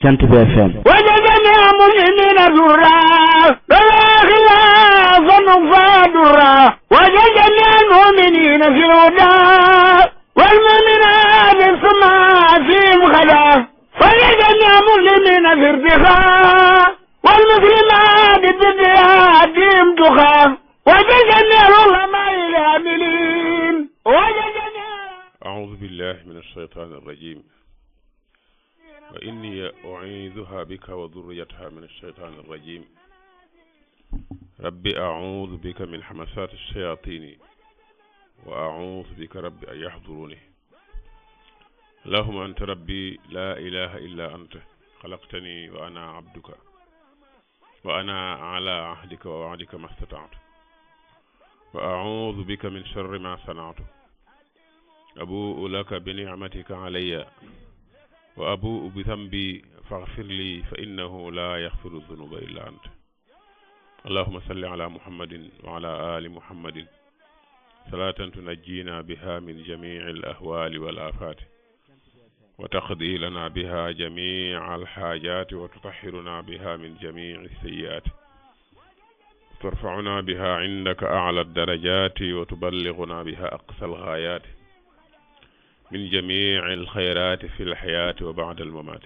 Jant bi FM وجدني مؤمنين درا بلا خلاف فادرا وجدني المؤمنين في الهدى والمؤمنات سما فيهم خدا فجدني مسلمين في ارتخاء والمسلمات بدياتهم دخا وجدني العلماء العاملين وجدني أعوذ بالله من الشيطان الرجيم وإني أعيذها بك وذريتها من الشيطان الرجيم ربي أعوذ بك من حمسات الشياطين وأعوذ بك ربي أن يحضروني اللهم أنت ربي لا إله إلا أنت خلقتني وأنا عبدك وأنا على عهدك ووعدك ما استطعت وأعوذ بك من شر ما صنعت أبوء لك بنعمتك علي وأبوء بذنبي فاغفر لي فإنه لا يغفر الذنوب إلا أنت اللهم صل على محمد وعلى آل محمد صلاة تنجينا بها من جميع الأهوال والآفات وتقضي لنا بها جميع الحاجات وتطهرنا بها من جميع السيئات ترفعنا بها عندك أعلى الدرجات وتبلغنا بها أقصى الغايات من جميع الخيرات في الحياة وبعد الممات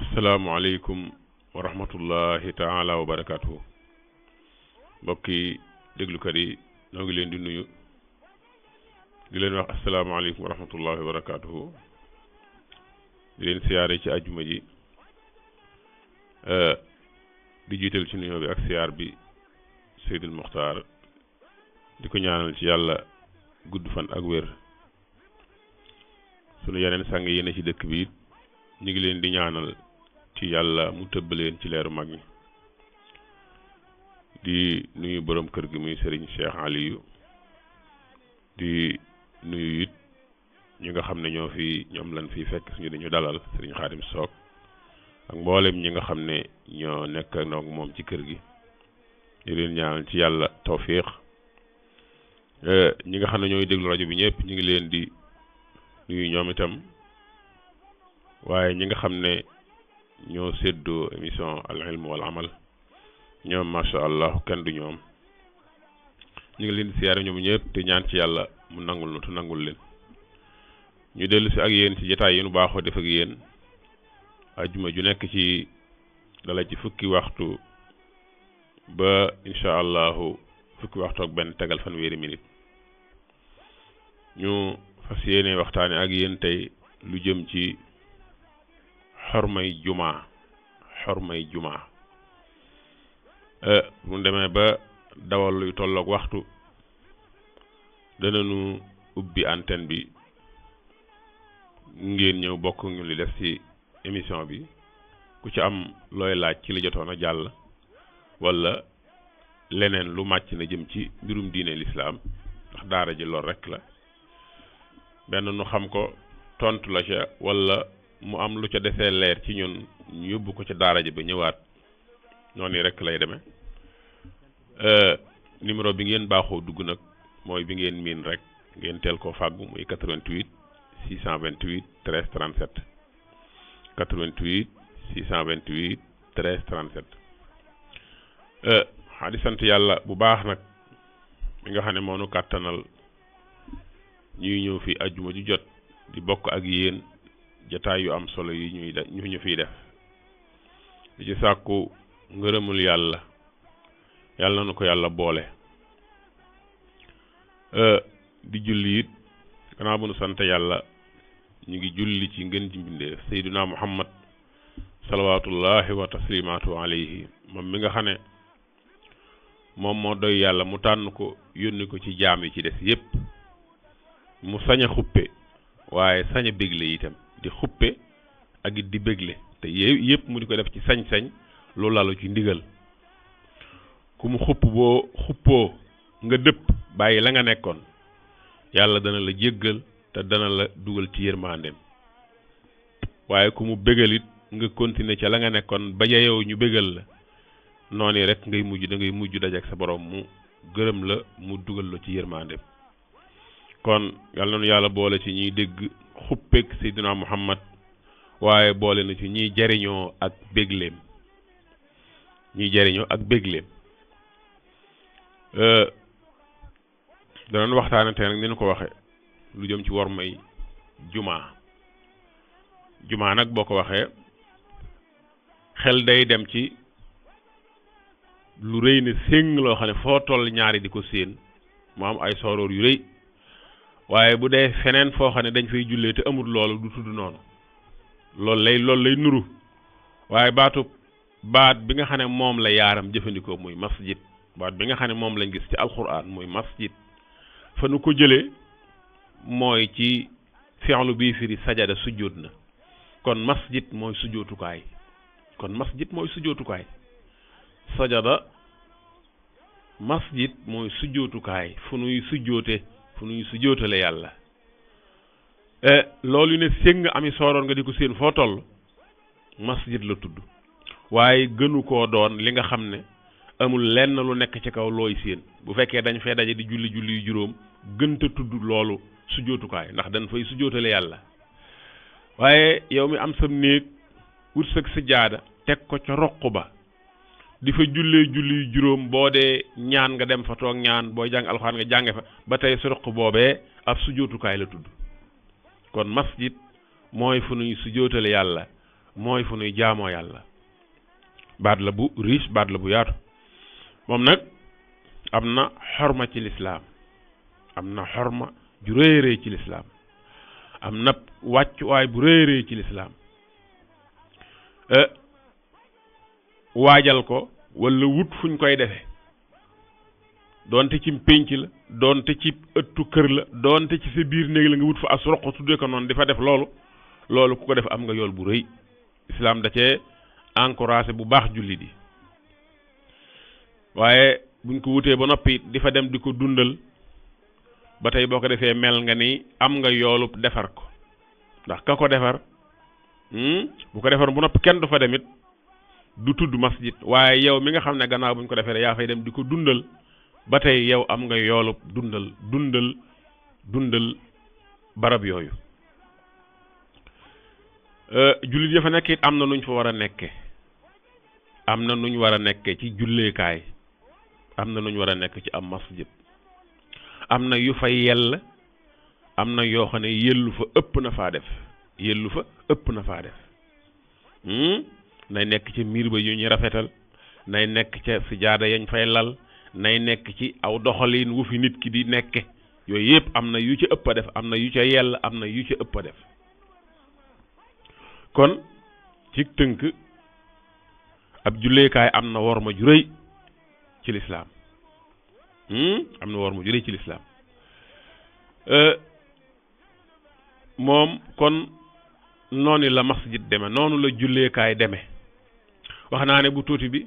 السلام عليكم ورحمة الله تعالى وبركاته بكي déglukat yi ñoo ngi leen di nuyu di leen wax asalaamaaleykum wa rahmatullahi wa barakaatuhu di leen siyaare ci àjjuma ji di jiital ci nuyoo bi ak siyaar bi Seydil Muxtaar di ko ñaanal ci yàlla gudd fan ak wér sunu yeneen sang yi ne ci dëkk bi ñu ngi leen di ñaanal ci yàlla mu tëbb leen ci leeru mag ñi di nuyu borom kër gi muy Serigne Cheikh Aliou di nuyu it ñi nga xam ne ñoom lañ fi fekk suñu dañu dalal Serigne Khadim Sock ak mboolem ñi nga xam ne ñoo nekk ak moom ci kër gi di leen ñaanal ci yàlla tawfiq ñi nga xam ne ñooy déglu rajo bi ñëpp ñu ngi leen di nuyu ñoom itam waaye ñi nga xam ne ñoo séddoo émission al ilm wal amal ñoom macha allah kenn du ñoom ñu ngi leen di siyaare ñoom ñëpp te ñaan ci yàlla mu nangul nu te nangul leen ñu dellu si ak yéen ci jotaay yi nu baaxoo def ak yéen ajjuma ju nekk ci dala ci fukki waxtu ba incha allahu fukki waxtu ak benn tegal fanweeri minute ñu fas yéene waxtaane ak yéen tey lu jëm ci xormay jumaa bu demee ba dawal luy tolloog waxtu danañu ubbi antenne bi ngeen ñëw bokk ñu li def ci émission bi ku ci am looy laaj ci li jotoon a jàll wala leneen lu màcc na jëm ci mbirum diine lislaam ndax daara ji lool rek la benn nu xam ko tontu la ca wala mu am lu ca desee leer ci ñun ñu yóbbu ko ca daara ji ba ñëwaat noonu rek lay demee numéro bi ngeen baaxoo dugg nag mooy bi ngeen miin rek ngeen teel koo fàggu muy 88 628 13 37 88 628 13 37 di sant yàlla bu baax nag mi nga xam ne moo nu kàttanal ñuy ñëw fi ajjuma ju jot di bokk ak yéen jataay yu am solo yi ñu fiy def di ci sàkku ngërëmul yàlla na ko yàlla boole di julli it gannaaw bu nu sant yàlla ñu ngi julli ci ngën ji mbindeef Seydina Muhammad salawaatullahi wa taslimaatu alayhi moom mi nga xam ne moom moo doy yàlla mu tànn ko yónni ko ci jaam yi ci des yépp mu sañ a xuppe waaye sañ a bégle itam di xuppe ak it di bégle te yépp mu di ko def ci sañ-sañ loolu lalu ci ndigal ku mu xuppoo nga dëpp bàyyi la nga nekkoon yàlla dana la jéggal te dana la dugal ci yërmandeem waaye ku mu bégalit nga continuer ca la nga nekkoon ba yow ñu bégal la noonu rek ngay mujj dajeek sa borom mu gërëm la mu dugal la ci yërmandeem kon yàlla na nu yàlla boole ci ñuy dégg xuppeek Seydina Muhammad waaye boole na ci ñiy jariñoo ak bégleem danañ waxtaane tey nag ni ñu ko waxe lu jëm ci wormay jumaa nag boo ko waxee xel day dem ci lu rëy ne séng loo xam ne foo toll ñaari di ko séen mu am ay sooroor yu rëy waaye bu dee feneen foo xam ne dañ fay jullee te amul loolu du tudd noonu loolu lay nuru waaye baat bi nga xam ne moom la yaaram jëfandikoo muy masjid baat bi nga xam ne moom lañ gis ci alquran muy masjid fa nu ko jëlee mooy ci fi'lu bii firi sajada sujjóot na kon masjid mooy sujjóotukaay sajada masjid mooy sujjóotukaay fu nuy sujjóotale yàlla loolu ne séng ami sooroon nga di ko seen foo toll masjid la tudd waaye gënu koo doon li nga xam ne amul lenn lu nekk ci kaw looy seen bu fekkee dañ fay daje di julli yu juróom gënta tudd loolu sujjóotukaay ndax dañ fay sujjóotale yàlla waaye yow mi am sam néeg wut sag sijaada teg ko ca roq ba di fa julli yu juróom boo dee ñaan nga dem fa toog ñaan booy jàng alxuraan nga jànge fa ba tey sa roq boobee ab sujjóotukaay la tudd kon masjid mooy fu nuy sujjóotale yàlla mooy fu nuy jaamoo yàlla baat la bu riche baat la bu yaatu moom nag am na xorma ci lislaam am na xorma ju rëy rëy ci lislaam am na wàccuwaay bu rëy rëy ci lislaam waajal ko walla wut fuñ koy defe doonte ci pénc la doonte ci ëttu kër la doonte ci sa biir néeg la nga wut fa as roq tuddee ko noonu di fa def loolu ku ko def am nga yool bu rëy islaam da cee encouragé bu baax jullit yi waaye buñ ko wutee ba noppi di fa dem di ko dundal ba tey boo ko defee mel nga ni am nga yoolub defar ko ndax ka ko defar bu ko defar bu noppi kenn du fa demit du tudd masjid waaye yow mi nga xam ne gannaaw buñ ko defee yaa fay dem di ko dundal ba tey yow am nga yoolub dundal barab yooyu jullit ya fa nekk it am na nuñ fa war a nekke am na nuñ war a nekke ci julleekaay am na nuñ war a nekk ci am masjid am na yu fa yell am na yoo xam ne yellu fa ëpp na faa def nay nekk ci miir ba yu ñu rafetal nay nekk ca sijaada yañ fay lal nay nekk ci aw doxalin wu fi nit ki di nekke yooyu yëpp am na yu ca ëpp a def am na yu ca yell am na yu ca ëpp a def kon ci tënk ab julleekaay am na worma ju rëy ci lislaam am na worma ju rëy ci lislaam moom kon noonu la masjid deme noonu la julleekaay deme wax naa ne bu tuuti bi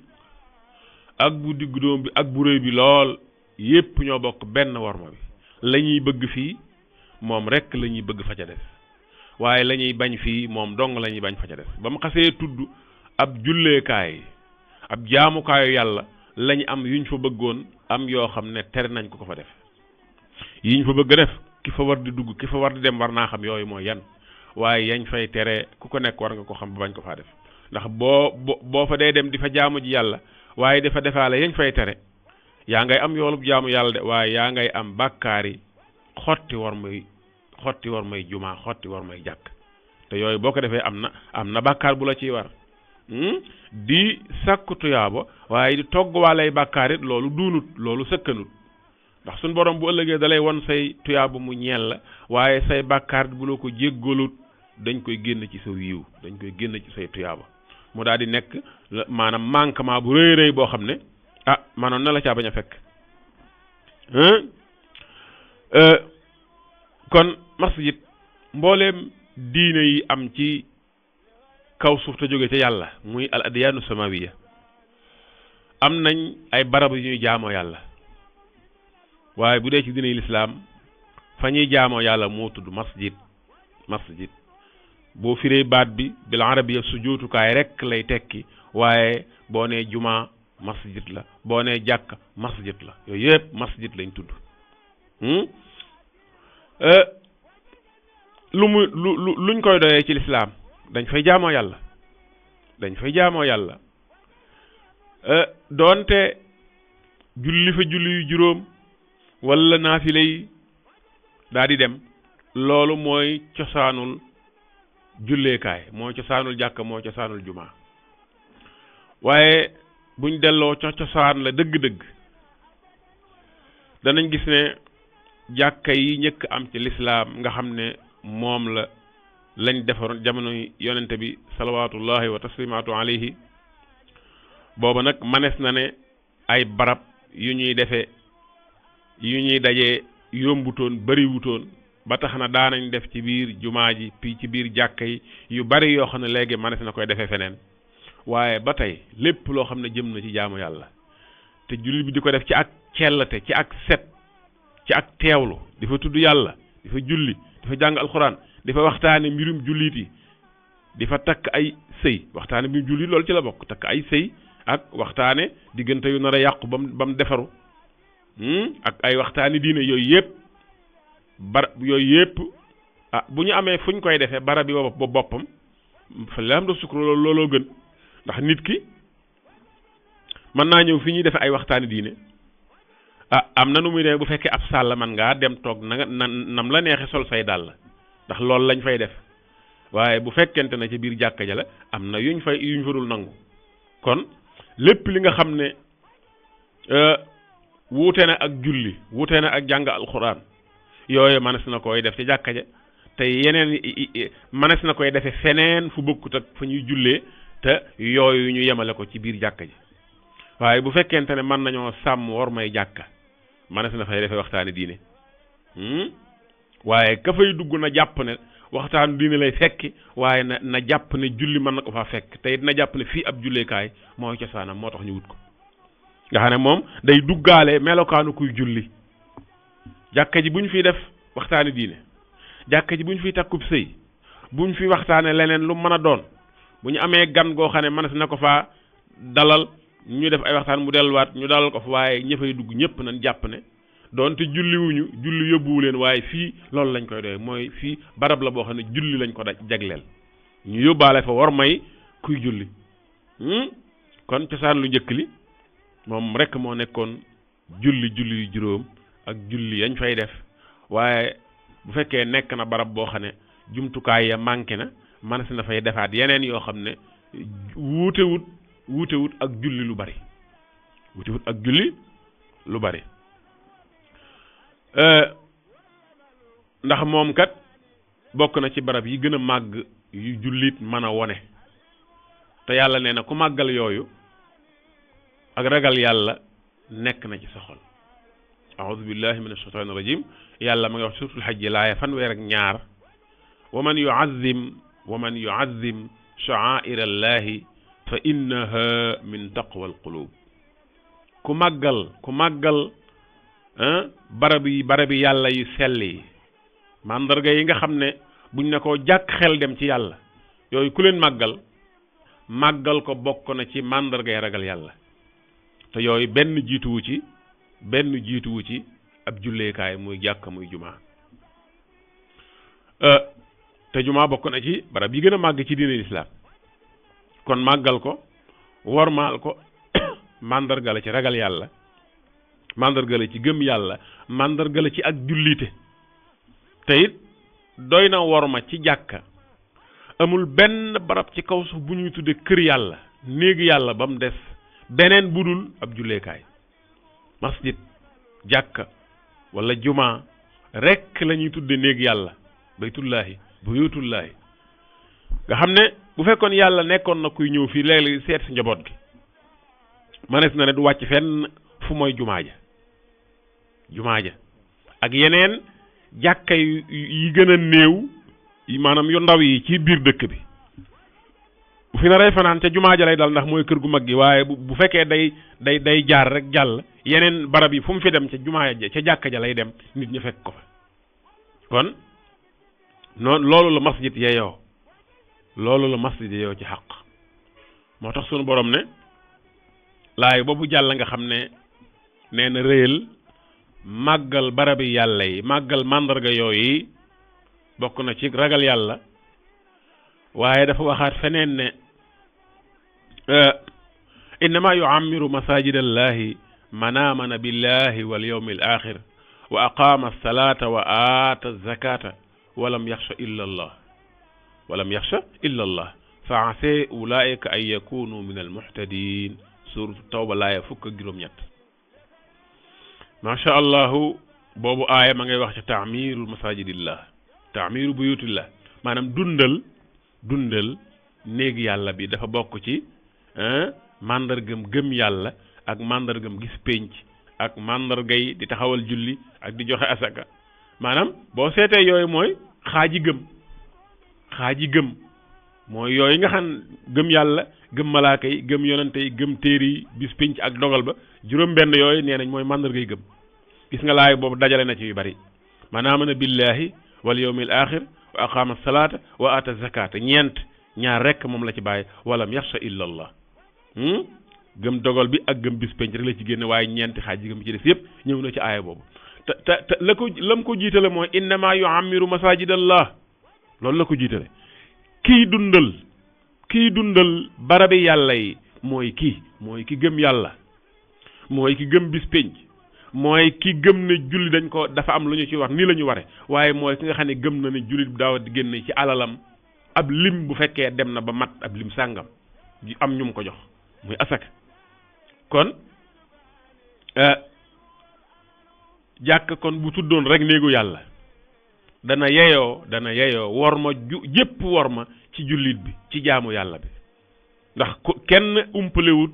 ak bu diggu doom bi ak bu rëy bi lool yépp ñoo bokk benn worma bi la ñuy bëgg fii moom rekk la ñuy bëgg fa ca des waaye la ñuy bañ fii moom dong la ñuy bañ fa ca des ba mu xasee tudd ab julleekaay ab jaamukaayu yàlla lañ am yuñ fa bëggoon am yoo xam ne tere nañ ko fa def yiñ fa bëgg def ki fa war di dugg ki fa war di dem war naa xam yooyu mooy yan waaye yañ fay tere ku ko nekk war nga ko xam ba bañ ko faa def ndax boo fa dee dem di fa jaamu ji yàlla waaye dafa defaale yañ fay tere yaa ngay am yoolub jaamu yàlla de waaye yaa ngay am bàkkaari xotti war may jumaa xotti war may jàkk te yooyu boo ko defee am na bàkkaar bu la ciy war di sàkku tuyaaba waaye di togg waalay bàkkaar it loolu duunut loolu sëkkanut ndax suñ borom bu ëllëgee dalay won say tuyaaba mu ñeel la waaye say bàkkaar bu la ko jéggalut dañ koy génn ci sa yiw dañ koy génn ci say tuyaaba mu daal di nekk maanaam manquement bu rëy rëy boo xam ne manoon na la caa bañ a fekk kon masjid mbooleem diine yi am ci kaw suuf te jóge ca yàlla muy al adiyaanu samawiya am nañ ay barab yu ñuy jaamoo yàlla waaye bu dee ci diine lislaam fa ñuy jaamoo yàlla moo tudd masjid boo firee baat bi bil arabiya sujootukaay rek lay tekki waaye boo nee jumaa masjid la boo nee jàkk masjid la yooyu yëpp masjid lañ tudd luñ koy doyee ci lislaam dañ fay jaamoo yàlla dañ fay jaamoo yàlla doonte julli fa julli yu juróom wala naafile yi daa di dem loolu mooy cosaanul julleekaay mooy cosaanul jàkka mooy cosaanul jumaa waaye buñ delloo ca cosaan la dëgg-dëgg danañ gis ne jàkka yi njëkk am ci lislaam nga xam ne moom lañ defaroon jamono yonente bi salawaatullahi wa taslimaatu alayhi booba nag manees na ne ay barab yu ñuy defee yu ñuy dajee yombutoon bariwutoon ba tax na daanañ def ci biir jumaa ji fii ci biir jàkka yi yu bari yoo xam ne léegi manees na koy defee feneen waaye ba tey lépp loo xam ne jëm na ci jaamu yàlla te jullit bi di ko def ci ak cellate ci ak set ci ak teewlu di fa tudd yàlla di fa julli di fa jàng alxuraan di fa waxtaane mbirum jullit yi di fa takk ay sëy waxtaane mbirum jullit loolu ci la bokk takk ay sëy ak waxtaane diggante yu nar a yàqu ba mu defaru ak ay waxtaane diine yooyu yëpp bu ñu amee fu ñu koy defee barab bi ba boppam fa la am da sukkur looloo gën ndax nit ki mën naa ñëw fi ñuy defee ay waxtaane diine am na nu muy demee bu fekkee ab sàll man ngaa dem toog nam la neexe sol say dàll ndax loolu lañ fay def waaye bu fekkente na ci biir jàkka ja la am na yuñ fa dul nangu kon lépp li nga xam ne wuute na ak julli wuute na ak jàng alxuraan yooyu mënees na koy def ci jàkka ja te yeneen mënees na koy defe feneen fu bokkut ak fa ñuy jullee te yooyu ñu yemale ko ci biir jàkka ji waaye bu fekkente ne mën nañoo sàmm war may jàkka mënees na fay defee waxtaani diine waaye ka fay dugg na jàpp ne waxtaanu diine lay fekki waaye na jàpp ne julli mën na ko faa fekk te it na jàpp ne fii ab julleekaay mooy cosaanam moo tax ñu wut ko nga xam ne moom day duggaale melokaanu kuy julli jàkka ji bu ñu fiy def waxtaani diine jàkka ji bu ñu fiy takkub sëy bu ñu fi waxtaane leneen lu mën a doon bu ñu amee gan goo xam ne mënees na ko faa dalal ñu def ay waxtaan mu delluwaat ñu dalal ko fa waaye ña fay dugg ñëpp nañ jàpp ne doonte julliwuñu julli yóbbuwu leen waaye fii loolu lañ koy doy mooy fii barab la boo xam ne julli lañ ko jagleel ñu yóbbaale fa war may kuy julli kon cosaan lu njëkk li moom rek moo nekkoon julli yu juróom ak julli yañ fay def waaye bu fekkee nekk na barab boo xam ne jumtukaay ya manqué na man si na fay defaat yeneen yoo xam ne wuutewut ak julli lu bari wuutewut ak julli lu bari ndax moom kat bokk na ci barab yi gën a màgg yu jullit mën a wone te yàlla nee na ku màggal yooyu ak ragal yàlla nekk na ci sa xol a'udhu billahi minash shaitanir rajim yàlla ma ngi wax suratul hajj laaya fanweer ak ñaar wa man yu'azzim sha'aira allahi fa innaha min taqwa al qulub ku màggal barabi yàlla yu sell yi mandarga yi nga xam ne buñ ne ko jàkk xel dem ci yàlla yooyu ku leen màggal ko bokk na ci mandarga yi ragal yàlla te yooyu benn jiituwu ci ab julleekaay muy jàkk muy jumaa te jumaa bokk na ci barab yi gën a màgg ci diine lislaam kon màggal ko wormaal ko mandarga la ci ragal yàlla mandarga la ci gëm yàlla mandarga la ci ak jullite te it doy na worma ci jàkka amul benn barab ci kaw suuf bu ñuy tudde kër yàlla néeg yàlla ba mu des beneen budul ab julleekaay masjid jàkka wala jumaa rekk la ñuy tudde néeg yàlla baytullaahi buyutullaahi nga xam ne bu fekkoon yàlla nekkoon na kuy ñëw fii léeg-léeg seet si njaboot gi manees na ne du wàcc fenn fu mooy jumaa ja ak yeneen jàkka yi gën a néew maanaam yu ndaw yi ci biir dëkk bi bu fi naree fanaan ca jumaa ja lay dal ndax mooy kër gu mag gi waaye bu fekkee day jaar rek jàll yeneen barab yi fu mu fi dem ca jumaa ja ca jàkka ja lay dem nit ñi fekk ko fa kon noonu loolu la masjid yeyoo ci xaq moo tax sunu borom ne laay boobu jàll nga xam ne nee na réyal màggal barabi yàlla yi màggal màndarga yooyu bokk na ci ragal yàlla waaye dafa waxaat feneen ne innama yuammiru masajid allahi man amana billahi wal yawmil axir wa aqama alsalata wa aata alzakata walam yaxsha illa allah fa ase ulaika an yakunu min almuhtadin suratu tawba laaya fukk ak juróom-ñett macha allahu boobu aaya ma ngay wax ci taamiru masajidillah taamiru buyutillah maanaam dundal néeg yàlla bi dafa bokk ci mandargam gëm yàlla ak mandargam gis pénc ak mandargay di taxawal julli ak di joxe asaka maanaam boo seetee yooyu mooy xaaji gëm mooy yooyu nga xam gëm yàlla gëm malaaka yi gëm yonante yi gëm téere yi bis pénc ak dogal ba juróom benn yooyu nee nañ mooy mandargay gëm gis nga laay boobu dajale na ci yu bari man amana billahi wal yawmil axir wa aqama salata wa ata zakata ñaar rekk moom la ci bàyyi walam yaxsha illa allah gëm dogal bi ak gëm bis penc rek la ci génne waaye ñeenti xaaj yi gëm ci des yëpp ñëw na ci aaya boobu te lam ko jiitale mooy innama yuammiru masajidallah loolu la ko jiitale kii dundal barabi yàlla yi mooy ki gëm yàlla mooy ki gëm bis penc mooy ki gëm ne julli dafa am lu ñu ci wax nii la ñu ware waaye mooy ki nga xam ne gëm na ne jullit bi daaw di génne ci alalam ab lim bu fekkee dem na ba mat ab lim sàngam di am ñu mu ko jox muy asaka kon jàkk kon bu tuddoon rek néegu yàlla dana yeyoo worma jépp worma ci jullit bi ci jaamu yàlla bi ndax kenn umpalewut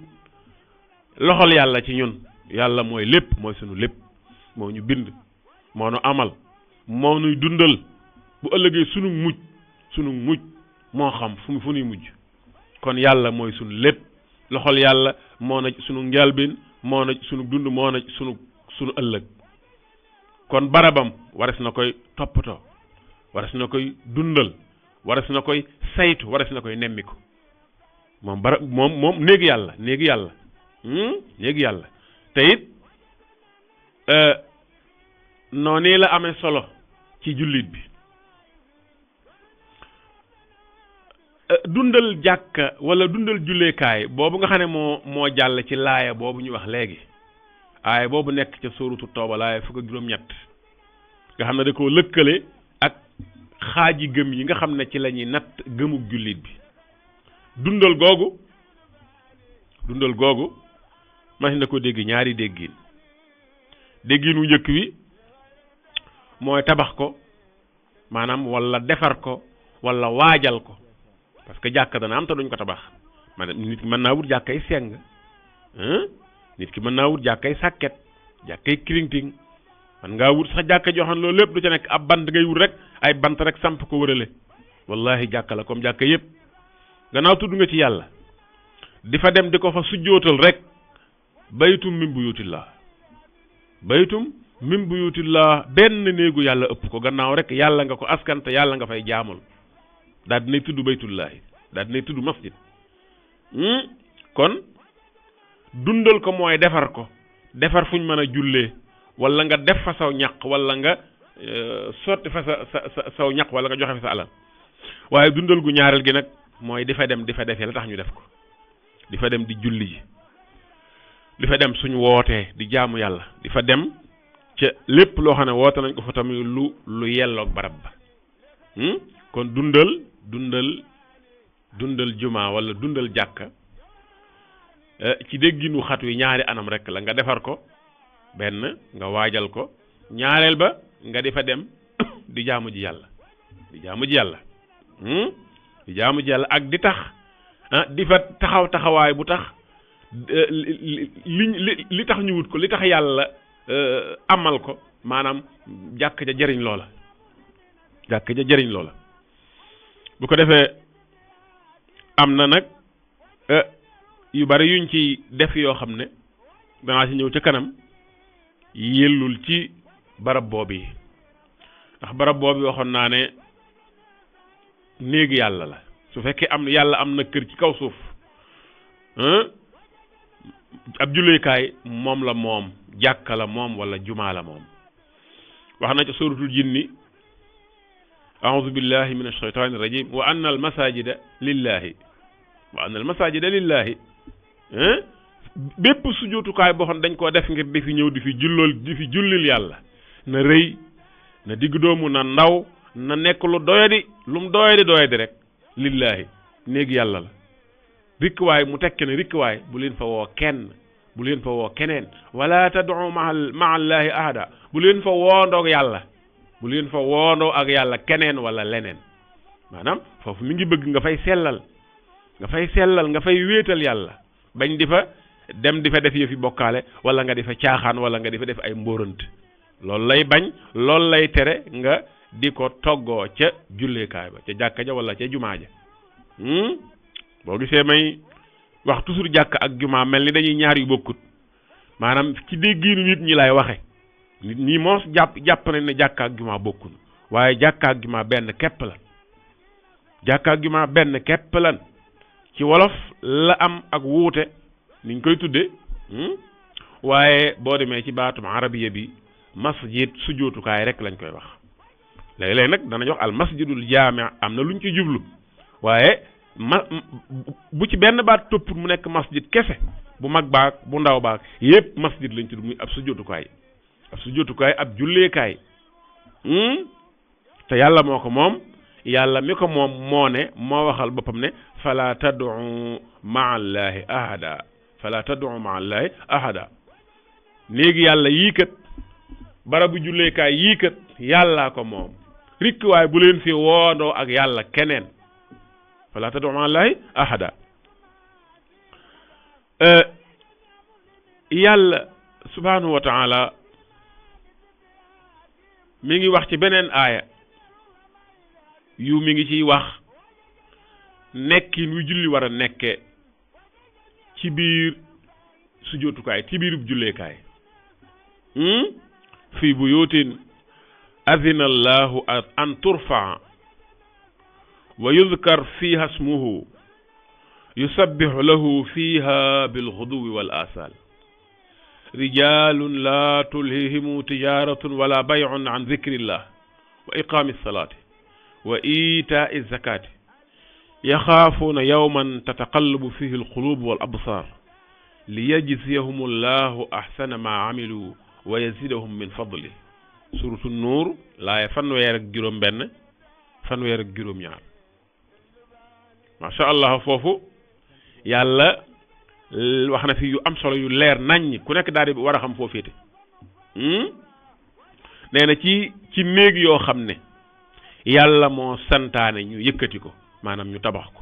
loxol yàlla ci ñun yàlla mooy lépp mooy sunu lépp moo ñu bind moo nu amal moo nuy dundal bu ëllëgee sunu mujj moo xam fu nuy mujj kon yàlla mooy sunu lépp loxol yàlla moo na sunu njëlbéen moo na sunu dund moo na sunu ëllëg kon barabam wares na koy toppatoo wares na koy dundal wares na koy saytu wares na koy nemmiku moom néegi yàlla te it noonu la amee solo ci jullit bi dundal jàkka wala dundal julleekaay boobu nga xam ne moo jàll ci laaya boobu ñu wax léegi aaya boobu nekk ca sóoratu Tawba laaya fukk ak juróom-ñett nga xam ne da koo lëkkale ak xaaji gëm yi nga xam ne ci la ñuy natt gëmug jullit bi dundal googu mas na ko dégg ñaari déggin wu njëkk wi mooy tabax ko maanaam wala defar ko wala waajal ko parce que jàkka dana am te duñ ko tabax maanaam nit ki mën naa wut jàkkay seng nit ki mën naa wut jàkkay sàkket jàkkay kirinting man ngaa wut sax jàkka joo xam ne loolu lépp du ca nekk ab bant ngay wut rek ay bant rek samp ko wërale wallahi jàkka la comme jàkka yépp gannaaw tudd nga ci yàlla di fa dem di ko fa sujjootal rek baytum min buyutillah benn néegu yàlla ëpp ko gannaaw rek yàlla nga ko askante yàlla nga fay jaamul daal dinay tudd baytullahi daal dinay tudd masjid kon dundal ko mooy defar ko defar fuñ mën a jullee wala nga def fa saw ñaq wala nga sotti fa saw ñaq wala nga joxe fa sa alal waaye dundal gu ñaareel gi nag mooy di fa dem di fa defee la tax ñu def ko di fa dem di julli ji di fa dem suñ wootee di jaamu yàlla di fa dem ca lépp loo xam ne woote nañ ko fa tamit lu yelloog barab ba kon dundal juma wala dundal jàkka ci dégginu xat wi ñaari anam rek la nga defar ko benn nga waajal ko ñaareel ba nga di fa dem di jaamu ji yàlla ak di tax di fa taxawaay bu tax li tax ñu wut ko li tax yàlla amal ko maanaam jàkk ja jëriñ loola bu ko defee am na nag yu bari yuñ ci def yoo xam ne danaa ci ñëw ca kanam yellul ci barab boobu yi ndax barab boobu waxoon naa ne néegi yàlla la su fekkee yàlla am na kër ci kaw suuf ab julleekaay moom la moom jàkka la moom wala jumaa la moom wax na ca suratul jinni a'udhu billahi minash shaytanir rajim wa anna al masajida lillahi bépp sujjóotukaay boo xam dañ koo def ngir di fi ñëw di fi jullil yàlla na rëy na digg doomu na ndaw na nekk lu doyadi rek lillahi néegi yàlla la rikkuwaay mu tekke ne rikkuwaay bu leen fa woo kenn bu leen fa woo keneen wala tad'u ma'a allahi ahada bu leen fa woondoo ak yàlla keneen wala leneen maanaam foofu mi ngi bëgg nga fay sellal nga fay wéetal yàlla bañ di fa dem di fa def yëfi bokkaale wala nga di fa caaxaan wala nga di fa def ay mbóorant loolu lay bañ loolu lay tere nga di ko toggoo ca julleekaay ba ca jàkka ja wala ca jumaa ja boo gisee may wax toujours jàkk ak jumaa mel ni dañuy ñaar yu bokkut maanaam ci déggiinu nit ñi lay waxe nit ñi moos jàpp nañ ne jàkk ak jumaa bokkut waaye jàkk ak jumaa benn képp la jàkk ak jumaa benn képp lan ci wolof la am ak wuute niñ koy tudde waaye boo demee ci baatum arabiya bi masjid sujjóotukaay rek lañ koy wax léeg-léeg nag danañ wax al masjidul jaami am na luñ ci jublu waaye bu ci benn baat topput mu nekk masjid kese bu mag baag bu ndaw baag yépp masjid lañ tudd muy ab sujjóotukaay ab julleekaay te yàlla moo ko moom yàlla mi ko moom moo ne moo waxal boppam ne fala tad'u ma'a allahi ahada léegi yàlla yii kat barabu julleekaay yii kat yàllaa ko moom rikk waaye bu leen fi woondoo ak yàlla keneen fala tad'u ma'a allahi ahada yàlla subhanahu wa ta'ala mi ngi wax ci beneen aaya mi ngi ciy wax nekkin wi julli war a nekke ci biir sujjóotukaay ci biirub julleekaay fi buyutin adina allahu an turfa wa yudkar fiha ismuhu yusabbihu lahu fiha bilghuduwi wal asal rijalun la tulhihimu tijaratun wala bay'un an dhikrillah wa iqami ssalati wa ita'i zakati yaxaafuuna yawman tataqallabu fihi alqulub wal absar liyajziyahum allahu ahsana ma amilu wa yazidahum min fadli suratu nuur laaya fanweer ak juróom benn fanweer ak juróom ñaar masha allah foofu yàlla wax na fi yu am solo yu leer naññ ku nekk daal di war a xam foo féete nee na ci néeg yoo xam ne yàlla moo santaane ñu yëkkati ko maanaam ñu tabax ko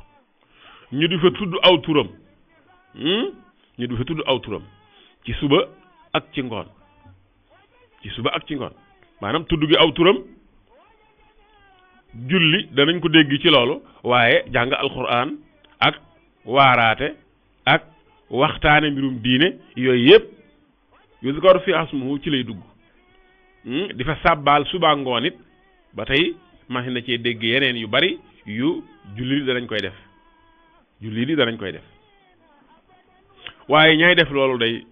ñu di fa tudd aw turam ci suba ak ci ngoon maanaam tudd gi aw turam julli danañ ko dégg ci loolu waaye jàng alquran ak waaraate ak waxtaane mbirum diine yooyu yëpp yuzkaru fi asmuhu ci lay dugg di fa sàbbaal suba ngoon it ba tey machine na cee dégg yeneen yu bari yu julli danañ koy def waaye ñay def loolu day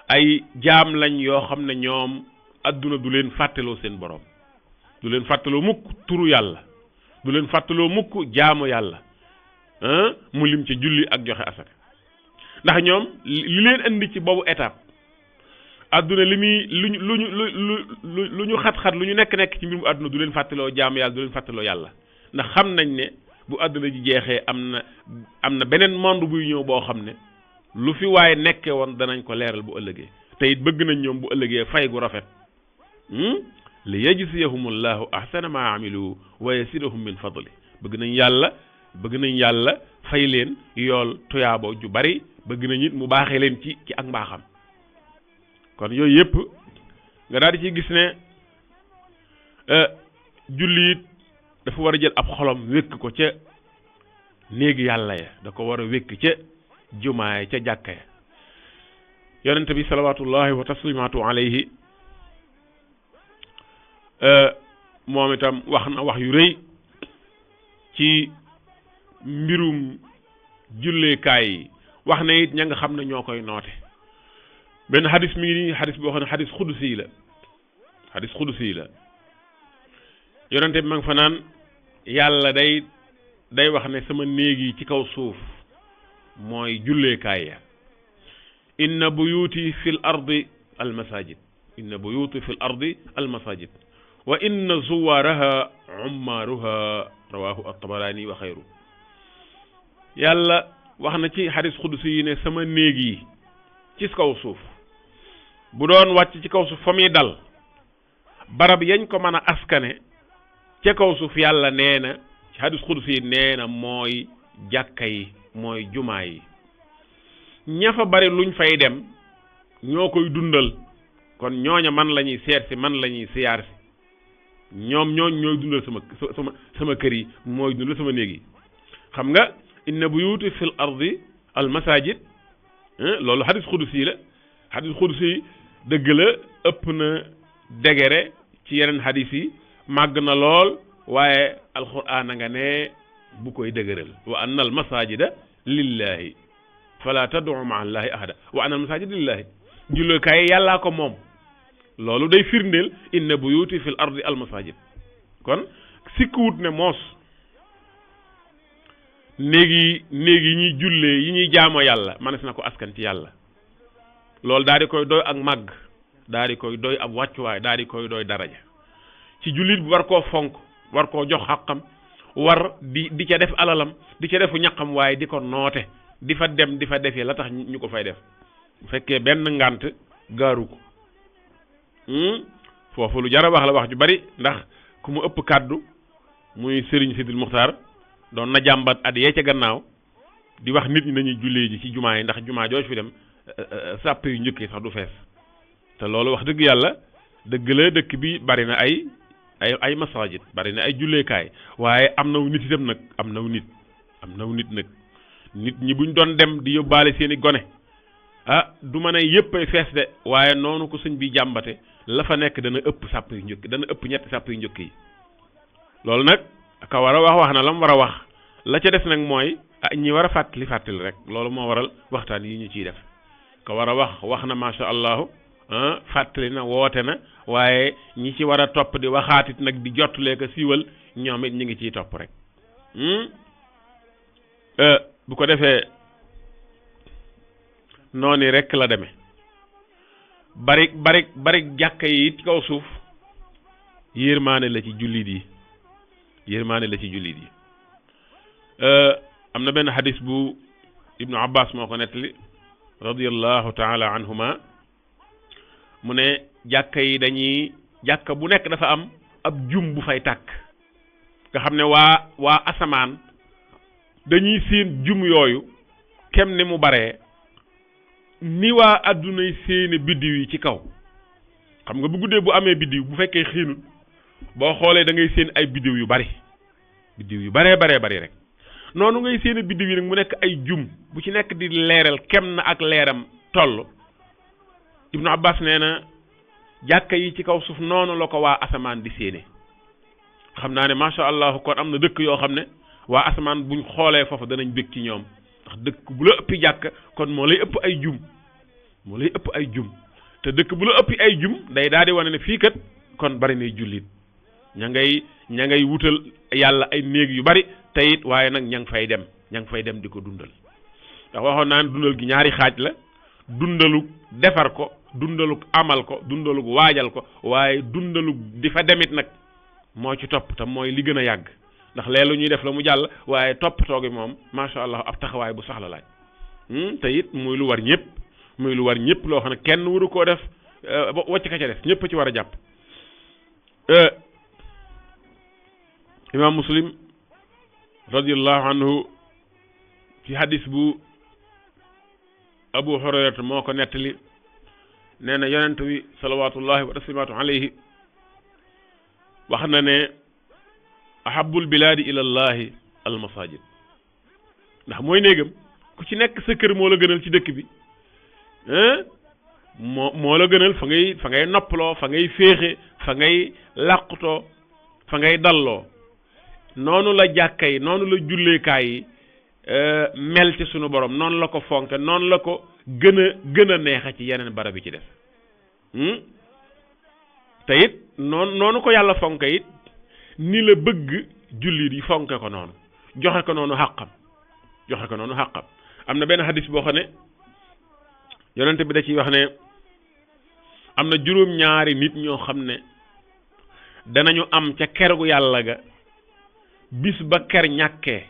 ay jaam lañ yoo xam ne ñoom adduna du leen fàttaloo seen borom du leen fàttaloo mukk turu yàlla du leen fàttaloo mukk jaamu yàlla mu lim ci julli ak joxe asaka ndax ñoom li leen indi ci boobu étape adduna li muy lu ñu xat-xat lu ñu nekk ci mbirum adduna du leen fàttaloo jaamu yàlla du leen fàttaloo yàlla ndax xam nañ ne bu adduna ji jeexee am na beneen monde buy ñëw boo xam ne lu fi waaye nekkee woon danañ ko leeral bu ëllëgee te it bëgg nañ ñoom bu ëllëgee fay gu rafet li yajziyahumullahu ahsana ma amilu wa yazidahum min fadli bëgg nañ yàlla fay leen yool tuyaabo ju bari bëgg nañ it mu baaxee leen ci ak mbaaxam kon yooyu yëpp nga daal di ci gis ne jullit dafa war a jël ab xolom wékk ko ca néegi yàlla ya da ko war a wékk ca jumaa ya ca jàkka ya yonente bi salawatullahi wa taslimatu alayhi moom itam wax na wax yu rëy ci mbirum julleekaay yi wax na it ña nga xam ne ñoo koy noote benn xadis mi ngi nii xadis boo xam ne xadis xudusi la yonente bi ma nga fa naan yàlla day wax ne sama néeg yi ci kaw suuf mooy julleekaay ya inna buyuti fil ardi al masajid inna buyuti fil ardi al masajid wa inna zuwaaraha ummaaruha rawahu at-Tabarani wa xayru yàlla wax na ci xadis xudsi yi ne sama néeg yi ci kaw suuf bu doon wàcc ci kaw suuf fa muy dal barab yañ ko mën a askane ca kaw suuf yàlla nee na ci xadis xudsi yi nee na mooy jàkka yi mooy jumaa yi ña fa bari luñ fay dem ñoo koy dundal kon ñooña man la ñuy seet si man la ñuy siyaar si ñooy dundal sama kër yi mooy dundal sama néeg yi xam nga inna buyuti fil ardi al masajid loolu xadis xudsi la xadis xudsi dëgg la ëpp na degere ci yeneen xadis yi màgg na lool waaye alquran a nga ne bu koy dëgëral wa anna al masajida lillahi fala tad'u ma'a allahi ahada wa anna al masajida lillahi jullukaay yàllaa ko moom loolu day firndeel inna buyuti fil ardi al masajid kon sikkuwut ne moos néeg yi ñuy jullee yi ñuy jaamoo yàlla manes na ko askan ci yàlla loolu daal di koy doy ak màgg daal di koy doy ab wàccuwaay daal di koy doy daraja ci jullit bi war koo fonk war koo jox xàqam war di ca def alalam di ca defu ñaqam waaye di ko noote di fa dem di fa defee la tax ñu ko fay def bu fekkee benn ngànt gaaru ko foofu lu jar a wax la wax ju bari ndax ku mu ëpp kàddu muy Serigne Sidil Muxtaar doon na jàmbat at yee ca gannaaw di wax nit ñi nañuy jullee ji ci jumaa yi ndax jumaa jooju fi dem sàpp yu njëkk yi sax du fees te loolu wax dëgg yàlla dëgg la dëkk bi bari na ay masajid bari na ay julleekaay waaye am naw nit itam nag am naw nit nag nit ñi buñ doon dem di yóbbaale seeni gone du ma ne yëpp ay fees de waaye noonu ko sëñ bi jàmbate la fa nekk dana ëpp sàpp yu njëkk dana ëpp ñetti sàpp yu njëkk yi loolu nag ka war a wax na la mu war a wax la ca des nag mooy ñi war a fàttali rek loolu moo waral waxtaan yi ñu ciy def ka war a wax na macha allahu fàttali na woote na waaye ñi ci war a topp di waxaatit nag di jottalee ko siiwal ñoom it ñi ngi ciy topp rek bu ko defee noonu rek la demee bari jàkka yi ci kaw suuf yërmaane la ci jullit yi am na benn xadis bu Ibnu Abbas moo ko nettali radiyallahu taala anhuma mu ne jàkka bu nekk dafa am ab jum bu fay tàkk nga xam ne waa asamaan dañuy seen jum yooyu kem ni mu baree ni waa addunay seeni biddiw yi ci kaw xam nga bu guddee bu amee biddiw bu fekkee xiinut boo xoolee da ngay seen ay biddiw yu baree bari rek noonu ngay seen biddiw yi nag mu nekk ay jum bu ci nekk di leeral kem na ak leeram toll Ibnu Abbas nee na jàkka yi ci kaw suuf noonu la ko waa asamaan di séene xam naa ne macha allah kon am na dëkk yoo xam ne waa asamaan buñ xoolee foofu danañ bëgg ci ñoom ndax dëkk bu la ëppi jàkk kon moo lay ëpp ay jum te dëkk bu la ëppi ay jum day daal di wane ne fii kat kon bari nay jullit ña ngay wutal yàlla ay néeg yu bari te it waaye nag ña ngi fay dem di ko dundal ndax waxoon naa ne dundal gi ñaari xaaj la dundalug defar ko dundalug amal ko dundalug waajal ko waaye dundalug di fa demit nag moo ci topp te mooy li gën a yàgg ndax leelu ñuy def la mu jàll waaye toppatoo gi moom macha allah ab taxawaay bu sax la laaj te it muy lu war ñëpp loo xam ne kenn waru koo def wacc ka ca def ñëpp ci war a jàpp. imaam Muslim radiyallahu anhu ci hadis bu Abu Hurayrata moo ko nettali nee na yonent bi salawatullahi wa taslimaatu alayhi wax na ne ahabul bilaadi ila llahi al masajid ndax mooy néegam ku ci nekk sa kër moo la gënal ci dëkk bi moo la gënal fa ngay noppaloo fa ngay féexe fa ngay làqutoo fa ngay dalloo noonu la jàkka yi noonu la julleekaay yi mel ci sunu borom noonu la ko fonke noonu la ko gën a neexa ci yeneen barab yi ci def te it noonu ko yàlla fonke it ni la bëgg jullit yi fonke ko noonu joxe ko noonu xàqam am na benn hadis boo xam ne yonent bi da ciy wax ne am na juróom-ñaari nit ñoo xam ne danañu am ca kergu yàlla ga bis ba ker ñàkkee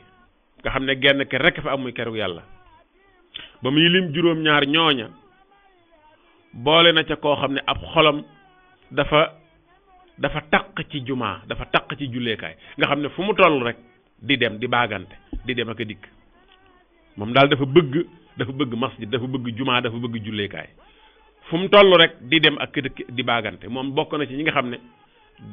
nga xam ne genn ker rekk fa am muy kergu yàlla ba muy lim juróom-ñaar ñooña boole na ca koo xam ne ab xolam dafa taq ci jumaa dafa taq ci julleekaay nga xam ne fu mu toll rek di dem di baagante di dem ak a dikk moom daal dafa bëgg masjid dafa bëgg jumaa dafa bëgg julleekaay fu mu toll rek di dem ak di baagante moom bokk na ci ñi nga xam ne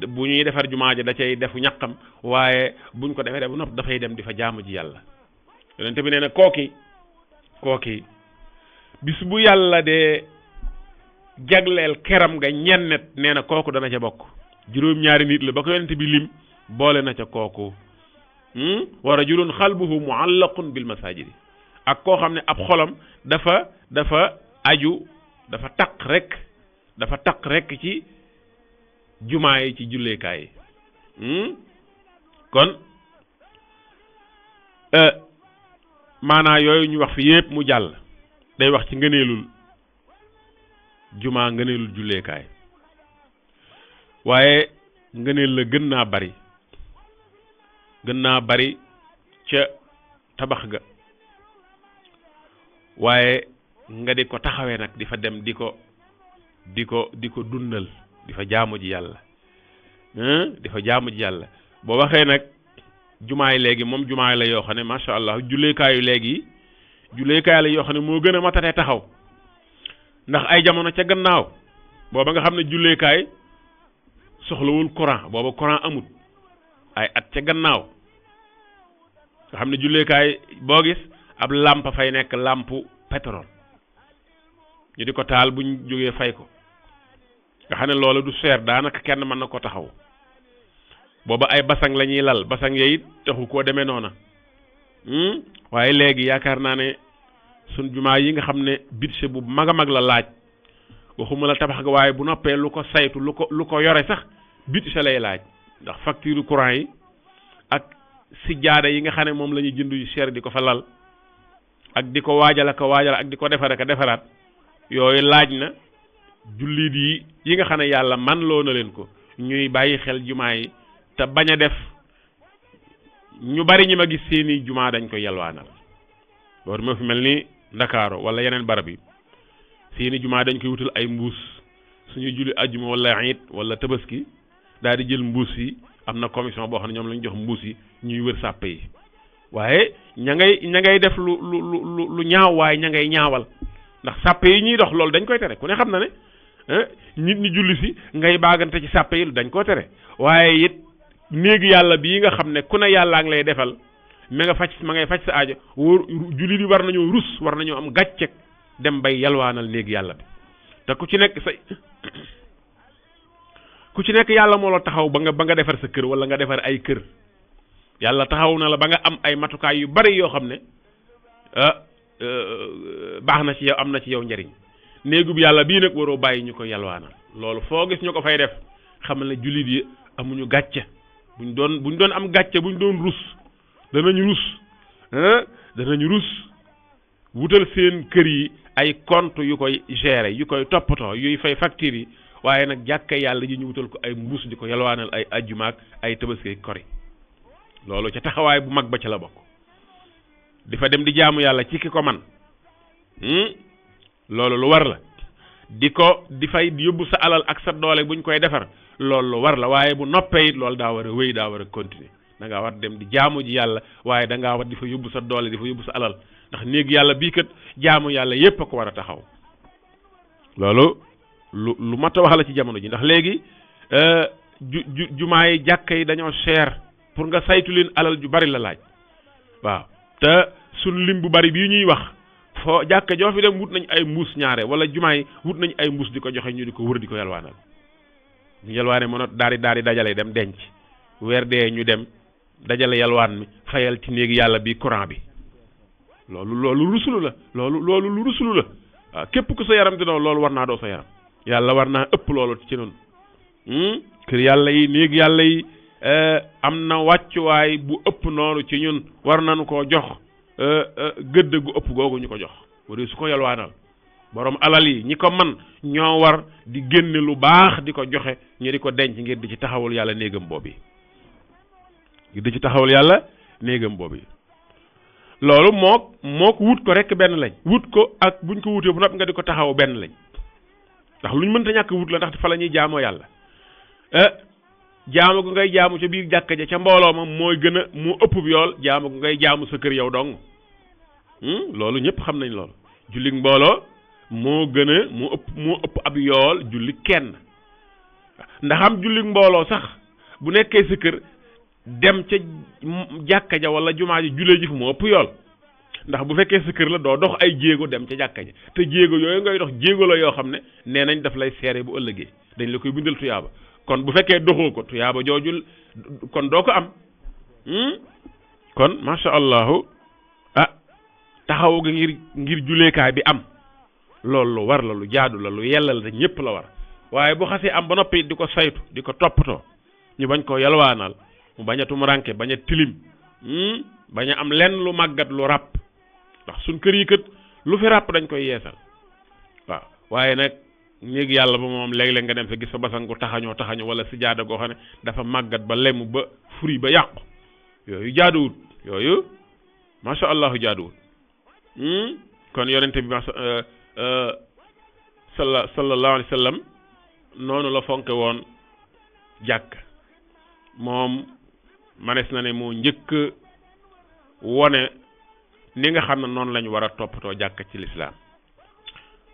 bu ñuy defar jumaa ji da cay defu ñaqam waaye buñ ko defee bu nopp dafay dem di fa jaamu ji yàlla yonent bi nee na kooki bis bu yàlla de jagleel keram nga ñennet nee na kooku dana ca bokk juróom-ñaari nit la ba ko yonent bi lim boole na ca kooku wa rajulun xalbuhu muallaqun bil masajidi ak koo xam ne ab xolam dafa taq rek ci jumaa yi ci julleekaay yi kon maanaa yooyu ñu wax fi yépp mu jàll day wax ci ngëneelul jumaa ngëneelul julleekaay waaye ngëneel la gën naa bari ca tabax ga waaye nga di ko taxawee nag di fa dem di ko dundal di fa jaamu ji yàlla boo waxee nag jumaay léegi moom jumaay la yoo xam ne macha allah julleekaayu léegi julleekaay la yoo xam ne moo gën a matatee taxaw ndax ay jamono ca gannaaw booba nga xam ne julleekaay soxlawul courant booba courant amut ay at ca gannaaw nga xam ne julleekaay boo gis ab làmp fay nekk làmpu pétrole ñu di ko taal buñ jógee fay ko nga xam ne loolu du seer daanaka kenn mën na ko taxaw booba ay basang la ñuy lal basang yooyu taxu koo demee noona waaye léegi yaakaar naa ne sun jumaa yi nga xam ne budget bu mag a mag la laaj waxuma la tabax ga waaye bu noppee lu ko saytu lu ko yore sax budget lay laaj ndax facture courant yi ak sijaada yi nga xam ne moom la ñuy jënd yu cher di ko fa lal ak di ko waajal ak di ko defaraat yooyu laaj na jullit yi nga xam ne yàlla man loo na leen ko ñuy bàyyi xel jumaa yi te bañ a def ñu bari ñi ma gis seeni jumaa dañ ko yalwaanal loolu moo fi mel ni Ndakaaro wala yeneen barab yi seeni jumaa dañ koy wutal ay mbuus suñu julli ajjuma wala iid wala tabaski daal di jël mbuus yi am na commission boo xam ne ñoom lañ jox mbuus yi ñuy wër sàppe yi waaye ña ngay def lu ñaaw waaye ña ngay ñaawal ndax sàppe yi ñuy dox loolu dañ koy tere ku ne xam na ne nit ñi julli si ngay baagante ci sàppe yi dañ koo tere waaye it néegi yàlla bii nga xam ne ku ne yàllaa ngi lay defal ma ngay faj sa aajo jullit yi war nañoo rus war nañoo am gàcceg dem bay yalwaanal néegi yàlla bi te ku ci nekk yàlla moo la taxaw ba nga defar sa kër wala nga defar ay kër yàlla taxaw na la ba nga am ay matukaay yu bari yoo xam ne baax na ci yow am na ci yow njariñ néegub yàlla bii nag waroo bàyyi ñu ko yalwaanal loolu foo gis ñu ko fay def xamal ne jullit yi amuñu gàcce buñ doon am gàcce buñ doon rus danañu rus wutal seen kër yi ay compte yu koy gérer yu koy toppatoo yuy fay facture yi waaye nag jàkka yàlla ji ñu wutal ko ay mbuus di ko yalwaanal ay ajjumaak ay tabaski kori loolu ca taxawaay bu mag ba ca la bokk di fa dem di jaamu yàlla ci ki ko man loolu lu war la di fay yóbbu sa alal ak sa doole buñ koy defar loolu lu war la waaye bu noppee it loolu daa war a wéy daa war a continuer da ngaa war dem di jaamu ji yàlla waaye da ngaa war di fa yóbbu sa doole di fa yóbbu sa alal ndax néeg yàlla bii kat jaamu yàlla yépp a ko war a taxaw loolu lu mat a wax la ci jamono ji ndax léegi jumaa yi jàkka yi dañoo cher pour nga saytu leen alal ju bari la laaj waaw te suñ lim bu bari bii ñuy wax foo jàkka joo fi dem wut nañ ay mbuus ñaare wala jumaa yi wut nañ ay mbuus di ko joxe ñu di ko wër di ko yalwaanal ñu yalwaane mënoo daal di dajale dem denc weer dee ñu dem dajale yalwaan mi fayal ci néegi yàlla bi courant bi loolu rusulu la loolu lu rusulu la waaw képp ku sa yaram dina loolu war naa doo sa yaram yàlla war naa ëpp loolu ci noonu kër yàlla yi néegi yàlla yi am na wàccuwaay bu ëpp noonu ci ñun war nañu koo jox gëdd gu ëpp googu ñu ko jox bu dee su ko yalwaanal borom alal yi ñi ko man ñoo war di génne lu baax di ko joxe ñu di ko denc ngir di ci taxawul yàlla néegam boobu ngir di ci taxawul yàlla néegam boobu loolu mook wut ko rek benn lañ wut ko ak buñ ko wutee bu noppi nga di ko taxaw benn lañ ndax luñ mënta ñàkk wut la ndax fa la ñuy jaamoo yàlla jaamu gu ngay jaamu ca biir jàkka ja ca mbooloo ma mooy gën a mu ëpp yool jaamu gu ngay jaamu sa kër yow dong loolu ñëpp xam nañ loolu julli mbooloo moo gën a moo ëpp ab yool julli kenn ndax am julli mbooloo sax bu nekkee sa kër dem ca jàkka ja wala jumaa ji jullee ji fu moo ëpp yool ndax bu fekkee sa kër la doo dox ay jéego dem ca jàkka ja te jéego yooyu ngay dox jéego la yoo xam ne nee nañ daf lay seere bu ëllëgee dañ la koy bindal tuyaaba kon bu fekkee doxoo ko tuyaaba joojul kon doo ko am kon masha allahu taxaw ga ngir juleekaay bi am loolu lu war la lu jaadu la lu yella la te ñëpp la war waaye bu xasee am ba noppi di ko saytu di ko toppatoo ñu bañ koo yalwaanal mu bañ a tumuranke bañ a tilim bañ a am lenn lu màggat lu ràpp ndax suñ kër yi kët lu fi ràpp dañ koy yeesal waaw waaye nag néeg yàlla ba moom léeg-léeg nga dem fa gis fa basangu taxañoo wala si jaada goo xam ne dafa màggat ba lemu ba furi ba yàqu yooyu jaaduwut yooyu masha allahu jaaduwut kon yonente bi sallallahu alayhi wa sallam noonu la fonke woon jàkk moom manes na ne moo njëkk wone ni nga xam ne noonu lañu war a toppatoo jàkk ci lislaam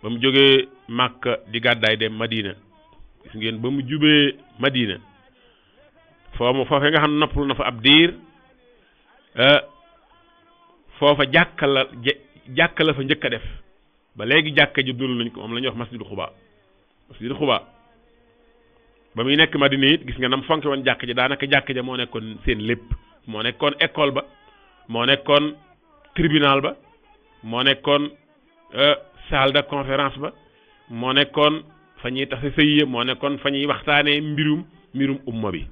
ba mu jógee Màkka di gàddaay dem Madina gis ngeen ba mu jubee Madina foofee nga xam ne noppal na fa ab diir foofa jàkka la fa njëkk a def ba léegi jàkka ji dul nañ ko moom la ñuy wax masjidu Xuba ba muy nekk Madina it gis nga nam fonke woon jàkka ji daanaka jàkka ja moo nekkoon seen lépp moo nekkoon école ba moo nekkoon tribunal ba moo nekkoon salle de conférence ba moo nekkoon fa ñuy tase sëy moo nekkoon fa ñuy waxtaanee mbirum umma bi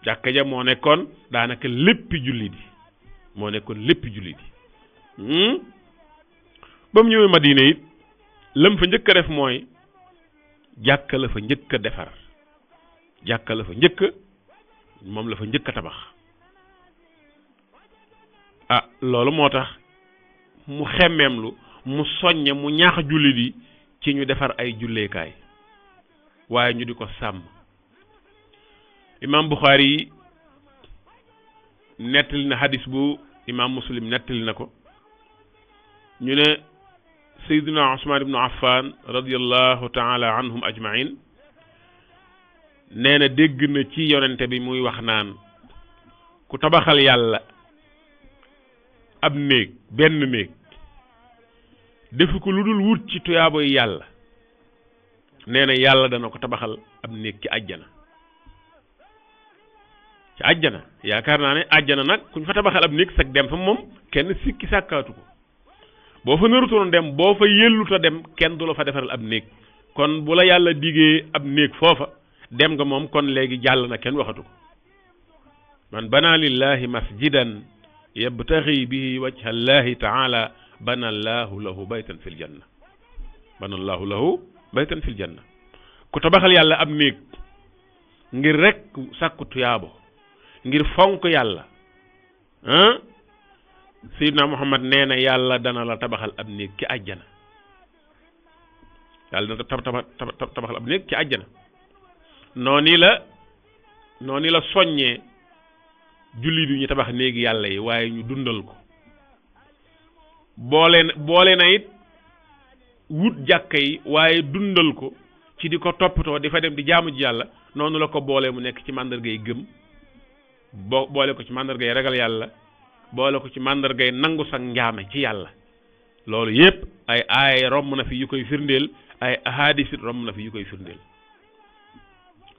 jàkka ja moo nekkoon daanaka léppi jullit yi moo nekkoon léppi jullit yi ba mu ñëwee Madina it lam fa njëkk a def mooy jàkka la fa njëkk a defar jàkka la fa njëkk moom la fa njëkk a tabax loolu moo tax mu xemmeemlu mu soññe mu ñaax jullit yi ci ñu defar ay julleekaay waaye ñu di ko sàmm imam Bukhari yi nettali na hadis bu imam Muslim nettali na ko ñu ne Seydina Usmaan ibnu Affan radiyallahu taala anhum ajmain nee na dégg na ci yonente bi muy wax naan ku tabaxal yàlla ab néeg benn néeg defu ko lu dul wut ci tuyaaboy yàlla nee na yàlla dana ko tabaxal ab néeg ci àjjana yaakaar naa ne àjjana nag kuñ fa tabaxal ab néeg sag dem fa moom kenn sikki sàkkaatu ko boo fa narutoon dem boo fa yelluta dem kenn du la fa defaral ab néeg kon bu la yàlla digee ab néeg foofa dem nga moom kon léegi jàll na kenn waxatu ko man bana lillahi masjidan yabtaxi bihi wajha allahi taala bana allahu lahu baytan fil janna bana allahu lahu baytan fil janna ku tabaxal yàlla ab néeg ngir rek sàkku tuyaabo ngir fonk yàlla Seydina Muhammad nee na yàlla dana la tabaxal ab néeg ci àjjana yàlla dana tabaxal ab néeg ci àjjana noonu la soññee jullit yi ñu tabax néegi yàlla yi waaye ñu dundal ko boole na it wut jàkka yi waaye dundal ko ci di ko toppatoo di fa dem di jaamu ji yàlla noonu la ko boole mu nekk ci màndargay gëm boole ko ci màndargay ragal yàlla boole ko ci màndargay nangu sa njaame ci yàlla loolu yépp ay aay romb na fi yu koy firndeel ay ahadis romb na fi yu koy firndeel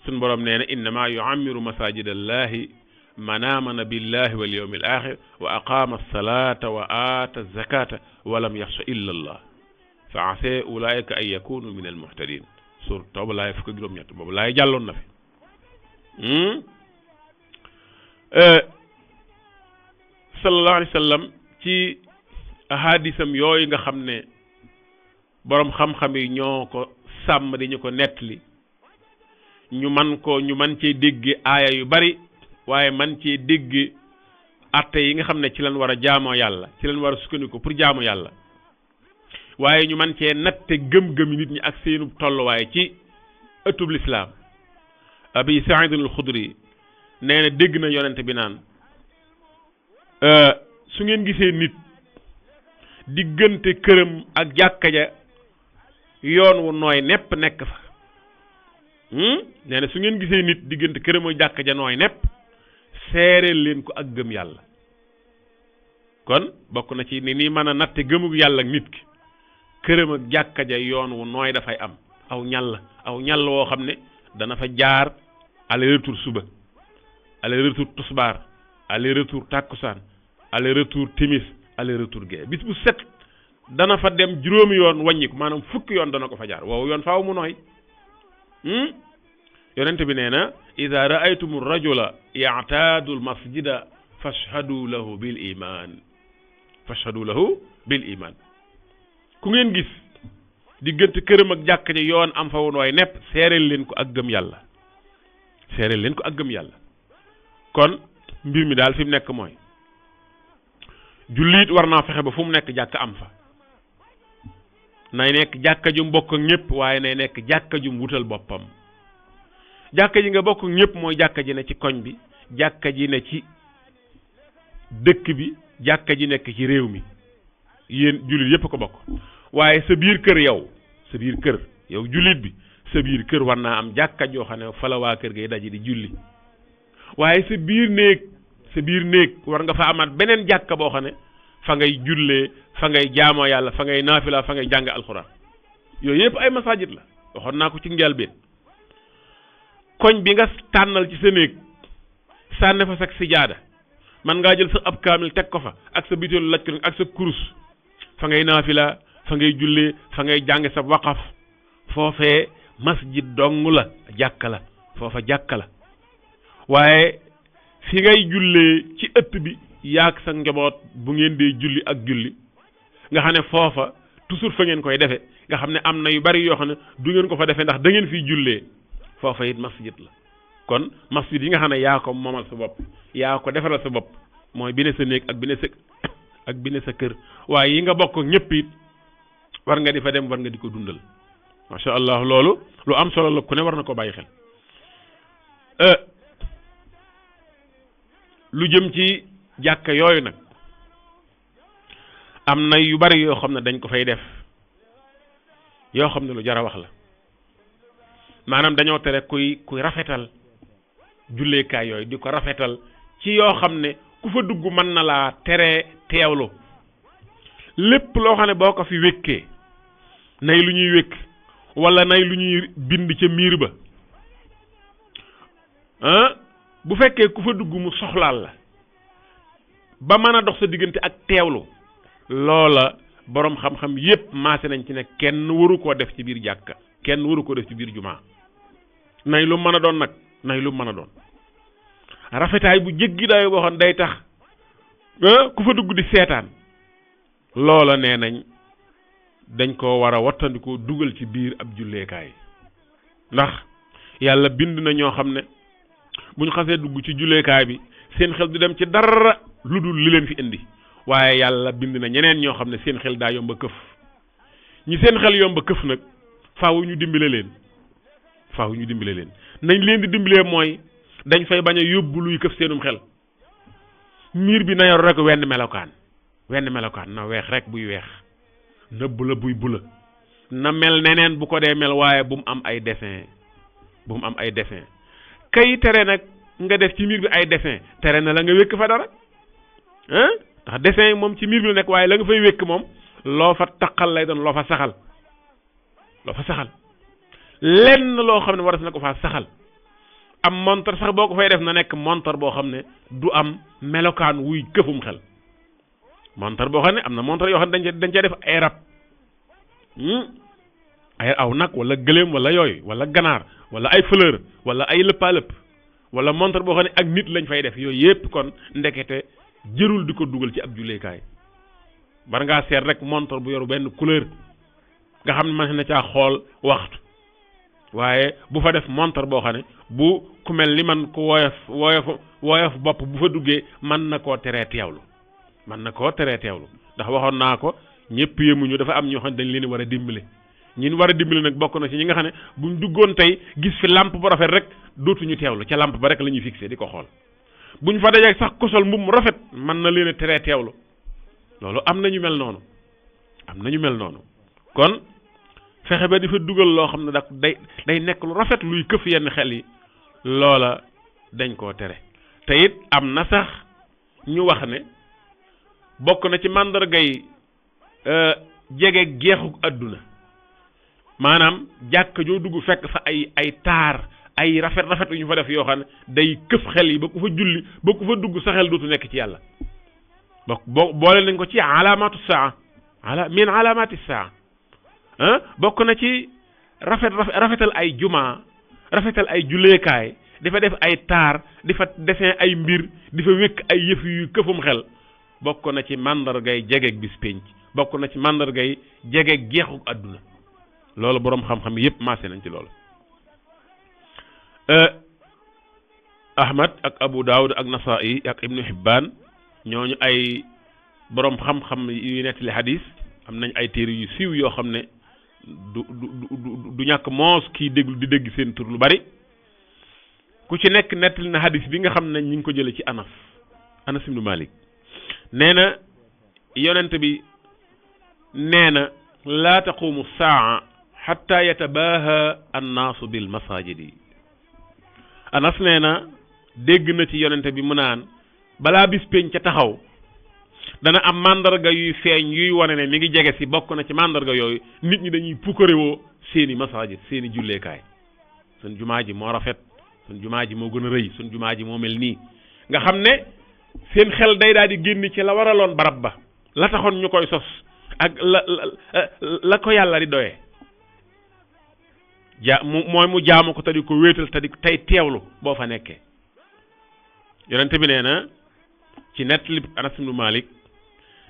sun borom nee na innama yu'ammiru masajid allahi man amana billahi wal yawmil axir wa aqama alsalata wa aata zakata wa lam yaxsha illa allah fa ase ulaika an yakunu min almuhtadin sur tooba laay fukk juróom-ñett boobu laay jàlloon na fi sallallahu alayhi wa sallam ci ahadisam yooyu nga xam ne boroom xam-xam yi ñoo ko sàmm di ñu ko nettali ñu man cee dégge aaya yu bari waaye man cee dégge atte yi nga xam ne ci lañ war a jaamoo yàlla ci lañ war a sukkandiku pour jaamu yàlla waaye ñu man cee natte gëm-gëm nit ñi ak seenu tolluwaay ci ëttub lislaam abi Saïd al-Xudri nee na dégg na yonente bi naan su ngeen gisee nit diggante këram ak jàkka ja yoon wu nooy nepp nekk fa nee na su ngeen gisee nit diggante këram ak jàkka ja nooy nepp seereel leen ko ak gëm yàlla kon bokk na ci ni nii mën a natte gëmug yàlla ak nit ki këram ak jàkka ja yoon wu nooy dafay am aw ñàll woo xam ne dana fa jaar aller retour suba aller retour tusbaar aller retour tàkkusaan aller retour timis aller retour gee bis bu set dana fa dem juróomi yoon wàññiku maanaam fukki yoon dana ko fa jaar wow yoon faaw mu nooy yonent bi nee na ida raaytumu rajula ya'taadu al masjida fashhadu lahu bil iman ku ngeen gis diggante këram ak jàkka ja yoon am fa wu nooy nepp seereel leen ko ak gëm yàlla kon mbir mi daal fi mu nekk mooy jullit war naa fexe ba fu mu nekk jàkka am fa nay nekk jàkka jum bokk ak ñëpp waaye nay nekk jàkka jum wutal boppam jàkka ji nga bokk ak ñëpp mooy jàkka ji ne ci koñ bi jàkka ji ne ci dëkk bi jàkka ji nekk ci réew mi yéen jullit yépp ko bokk waaye sa biir kër yow jullit bi sa biir kër war naa am jàkka joo xam ne fa la waa kër gay daje di julli waaye sa biir néeg war nga fa amaat beneen jàkka boo xam ne fa ngay jullee fa ngay jaamoo yàlla fa ngay naafila fa ngay jàng alxuraan yooyu yëpp ay masajid la waxoon naa ko ci njëlbéen koñ bi nga tànnal ci sa néeg sànne fa sa sijaada man ngaa jël sa ab kaamil teg ko fa ak sa bitéelu laj ko ak sa kurus fa ngay naafila fa ngay jullee fa ngay jàng sa waqaf foofee masjid dong la jàkka la foofa jàkka la waaye fi ngay jullee ci ëtt bi yaag sa njaboot bu ngeen dee julli ak julli nga xam ne foofa toujours fa ngeen koy defe nga xam ne am na yu bari yoo xam ne du ngeen ko fa defee ndax da ngeen fiy jullee foofa it masjid la kon masjid yi nga xam ne yaa ko moomal sa bopp yaa ko defaral sa bopp mooy bi ne sa néeg ak bi ne sa kër waaye yi nga bokk ñëpp it war nga di fa dem war nga di ko dundal macha allah loolu lu am solo la ku ne war na ko bàyyi xel lu jëm ci jàkka yooyu nag am na yu bari yoo xam ne dañ ko fay def yoo xam ne lu jar a wax la maanaam dañoo tere kuy rafetal julleekaay yooyu di ko rafetal ci yoo xam ne ku fa dugg mën na laa tere teewlu lépp loo xam ne boo ko fi wékkee nay lu ñuy wékk wala nay lu ñuy bind ca miir ba bu fekkee ku fa dugg mu soxlaal la ba mën a dox sa diggante ak teewlu loola boroom xam-xam yépp maase nañ ci ne kenn waru koo def ci biir jàkka kenn waru koo def ci biir jumaa nay lu mën a doon nag nay lu mën a doon rafetaay bu jéggi daay boo xam day tax ku fa dugg di seetaan loola nee nañ dañ ko war a wattandikoo dugal ci biir ab julleekaay ndax yàlla bind na ñoo xam ne bu ñu xasee dugg ci julleekaay bi seen xel du dem ci dara lu dul li leen fi indi waaye yàlla bind na ñeneen ñoo xam ne seen xel daa yomba këf ñi seen xel yomba këf nag faaw ñu dimbale leen nañ leen di dimbalee mooy dañ fay bañ a yóbbu luy këf seenum xel miir bi na yor rek wenn melokaan na weex rek buy weex na bula buy bula na mel neneen bu ko dee mel waaye bu mu am ay dessin kay tere nag nga def ci miir bi ay dessin tere na la nga wékk fa dara ndax dessin moom ci miir bi la nekk waaye la nga fay wékk moom loo fa taqal lay doon loo fa saxal lenn loo xam ne war na ko faa saxal am montar sax boo ko fay def na nekk montar boo xam ne du am melokaan wuy këfum xel montar boo xam ne am na montar yoo xam ne dañ cee def ay rab ay aw nag wala gëléem wala yooyu wala ganaar wala ay fleur wala ay lëppaalëpp wala montre boo xam ne ak nit lañ fay def yooyu yëpp kon ndekete jërul di ko dugal ci ab julleekaay bar ngaa seet rek montre bu yoru benn couleur nga xam ne mën na caa xool waxtu waaye bu fa def montre boo xam ne bu ku mel ni man ku woyof bopp bu fa duggee mën na koo teree teewlu ndax waxoon naa ko ñëpp yemuñu dafa am ñoo xam ne dañ leen war a dimbale ñin war a dimbale nag bokk na ci ñi nga xam ne buñ duggoon tey gis fi lampe bu rafet rek dootuñu teewlu ca lampe ba rek la ñuy fixé di ko xool buñ fa dajee sax ku sol mbubb mu rafet mën na leen a teree teewlu loolu am na ñu mel noonu kon fexe ba di fa dugal loo xam ne da day nekk lu rafet luy këf yenn xel yi loola dañ koo tere te it am na sax ñu wax ne bokk na ci màndargay jege geexu àdduna maanaam jàkk joo dugg fekk fa ay taar ay rafet yu ñu fa def yoo xam ne day këf xel yi ba ku fa julli ba ku fa dugg sa xel dootu nekk ci yàlla boole nañ ko ci alaamatu saa min alaamati saa bokk na ci rafetal ay jumaa rafetal ay julleekaay di fa def ay taar di fa dessin ay mbir di fa wékk ay yëf yu këfum xel bokk na ci màndargay jegeeg bis pénc bokk na ci màndargay jegeeg geexu àdduna loolu boroom xam-xam yépp maase nañ ci loolu Ahmad ak Abu Daawud ak Nasaa'i ak Ibnu Hibbaan ñooñu ay boroom xam-xam yu nettali hadis am nañ ay téere yu siiw yoo xam ne du ñàkk moos kii déglu di dégg seen tur lu bari ku ci nekk nettali na hadis bi nga xam ne ñu ngi ko jële ci Anas ibnu Malik nee na yonent bi nee na laa taqumu saa xatta yatabaaha annaasu bil masajidi Anas nee na dégg na ci yonent bi mu naan balaa bis pénc ca taxaw dana am mandarga yuy feeñ yuy wane ne mi ngi jege si bokk na ci mandarga yooyu nit ñi dañuy pukkarewoo seeni masajid seeni julleekaay sun jumaa ji moo rafet sun jumaa ji moo gën a rëy sun jumaa ji moo mel nii nga xam ne seen xel day daal di génn ci la waraloon barab ba la taxoon ñu koy sos ak la ko yàlla di doyee mooy mu jaamu ko te di ko wéetal te di tey teewlu boo fa nekkee yonent bi nee na ci nettali Anas ibnu Malik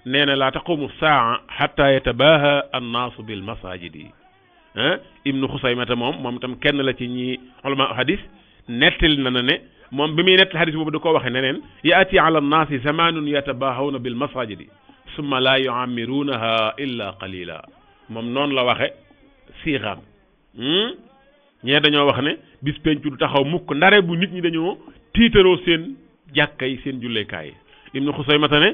nee na laa taqumu saa xatta yatabaaha annaasu bil masajidi ibnu Xusaymata moom itam kenn la ci ñi ulama hadis nettali na ne moom bi muy nettali hadis boobu da koo waxee neneen yaati ala annaasi zamanun yatabaahawna bil masajidi summa laa yuammiruunaha illa qalila moom noonu la waxe siixaam ñee dañoo wax ne bis pencu du taxaw mukk ndare bu nit ñi dañoo tiitaroo seen jàkka yi seen julleekaay yi ibnu Xusaymata ne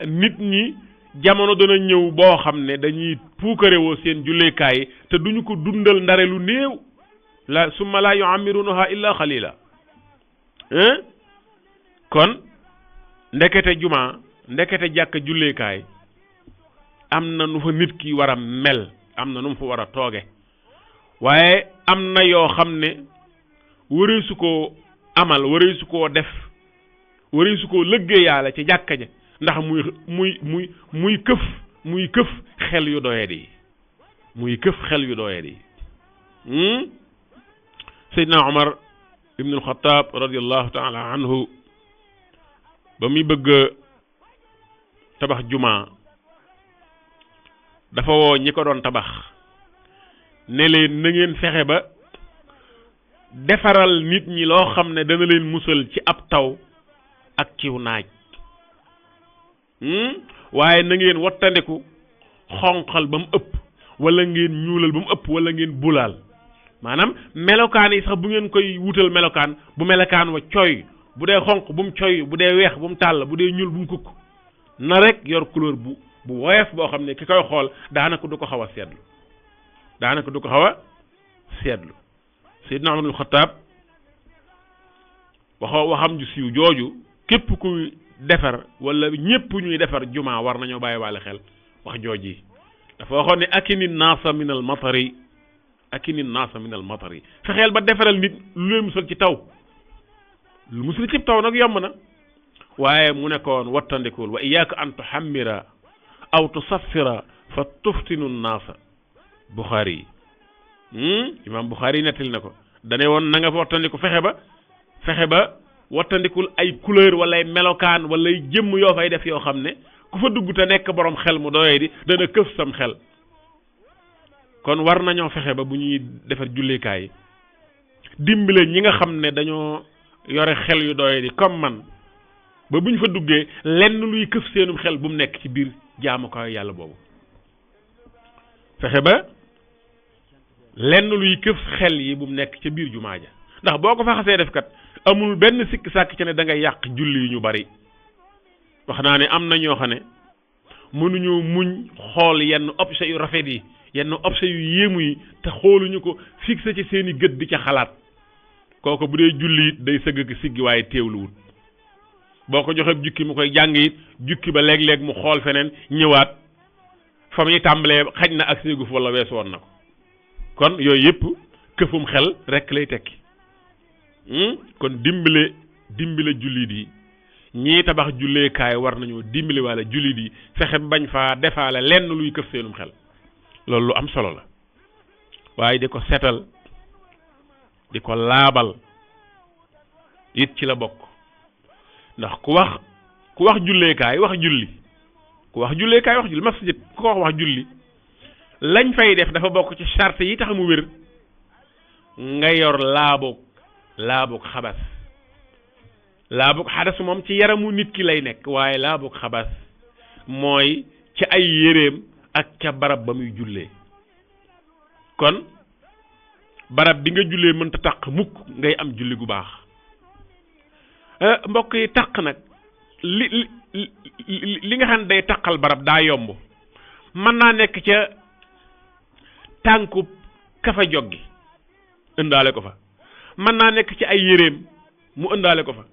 nit ñi jamono dana ñëw boo xam ne dañuy puukarewoo seen julleekaay yi te duñu ko dundal ndare lu néew la summa laa yuammiruunaha illa qalila kon ndekete jumaa ndekete jàkka julleekaay am na nu fa nit ki war a mel am na nu mu fa war a tooge waaye am na yoo xam ne wareesu koo amal wareesu koo def wareesu koo lëggéeyaale ci jàkka ja ndax muy këf xel yu doyadi yi Seydina Omar ibn al-Khattab radiyallahu taala anhu ba muy bëgg tabax jumaa dafa woo ñi ko doon tabax ne leen na ngeen fexe ba defaral nit ñi loo xam ne dana leen musal ci ab taw ak ciw naaj waaye na ngeen wattandiku xonqal ba mu ëpp wala ngeen ñuulal ba mu ëpp wala ngeen bulaal maanaam melokaan yi sax bu ngeen koy wutal melokaan bu melokaan wa coy bu dee xonq bu mu coy bu dee weex bu mu tàll bu dee ñuul bu mu kukk na rek yor couleur bu woyof boo xam ne ki koy xool daanaka du ko xaw a seetlu Seydina Umar ibn Xattaab waxam ju siiw jooju képp kuy defar wala ñépp ñuy defar jumaa war nañoo bàyyi waale xel wax jooji dafa waxoon ne akini naasa min al matari fexeel ba defaral nit lu leen musal ci taw lu musul ci taw nag yomb na waaye mu nekkoon wattandikul wa iyaaka an tuhammira aw tusaffira fa tuftinu naasa Buxaari yi imaam Buxaari yi nettali na ko dane woon na nga fa wattandiku fexe ba fexe ba wattandikul ay couleur wala ay melokaan wala ay jëmm yoo fay def yoo xam ne ku fa dugg te nekk borom xel mu doyee di dana këf sam xel kon war nañoo fexe ba bu ñuy defar jullikaay yi dimbale ñi nga xam ne dañoo yore xel yu doyee di comme man ba bu ñu fa duggee lenn luy këf seenum xel bu mu nekk ci biir jaamukaay yàlla boobu fexe ba lenn luy këf xel yi bu mu nekk ca biir jumaa ja ndax boo ko fa xasee def kat amul benn sikk sàkk ci ne da ngay yàq julli yu ñu bari wax naa ne am na ñoo xam ne mënuñoo muñ xool yenn objet yu rafet yi yenn objet yu yéemu yi te xooluñu ko fixé ci seeni gët di ca xalaat kooku bu dee julli it day sëgg ki siggi waaye teewluwut boo ko joxee jukki mu koy jàng it jukki ba léeg-léeg mu xool feneen ñëwaat fa muy tàmbalee xaj na ak séeguf wala weesu woon na ko kon yooyu yëpp këfum xel rek lay tekki kon dimbale jullit yi ñii tabax julleekaay war nañoo dimbale wala jullit yi fexe bañ faa defaale lenn luy këf seenum xel loolu lu am solo la waaye di ko setal di ko laabal it ci la bokk ndax ku wax julleekaay wax julli ku wax julleekaay wax julli masjid ku ko wax julli lañ fay def dafa bokk ci charte yi tax mu wér nga yor laabug xabas laabug xadas moom ci yaramu nit ki lay nekk waaye laabug xabas mooy ci ay yéreem ak ca barab ba muy jullee kon barab bi nga jullee mënta taq mukk ngay am julli gu baax mbokk yi taq nag li nga xam ne day taqal barab daa yomb mën naa nekk ca tànku kafa joggi ëndaale ko fa mën naa nekk ci ay yéreem mu ëndaale ko fa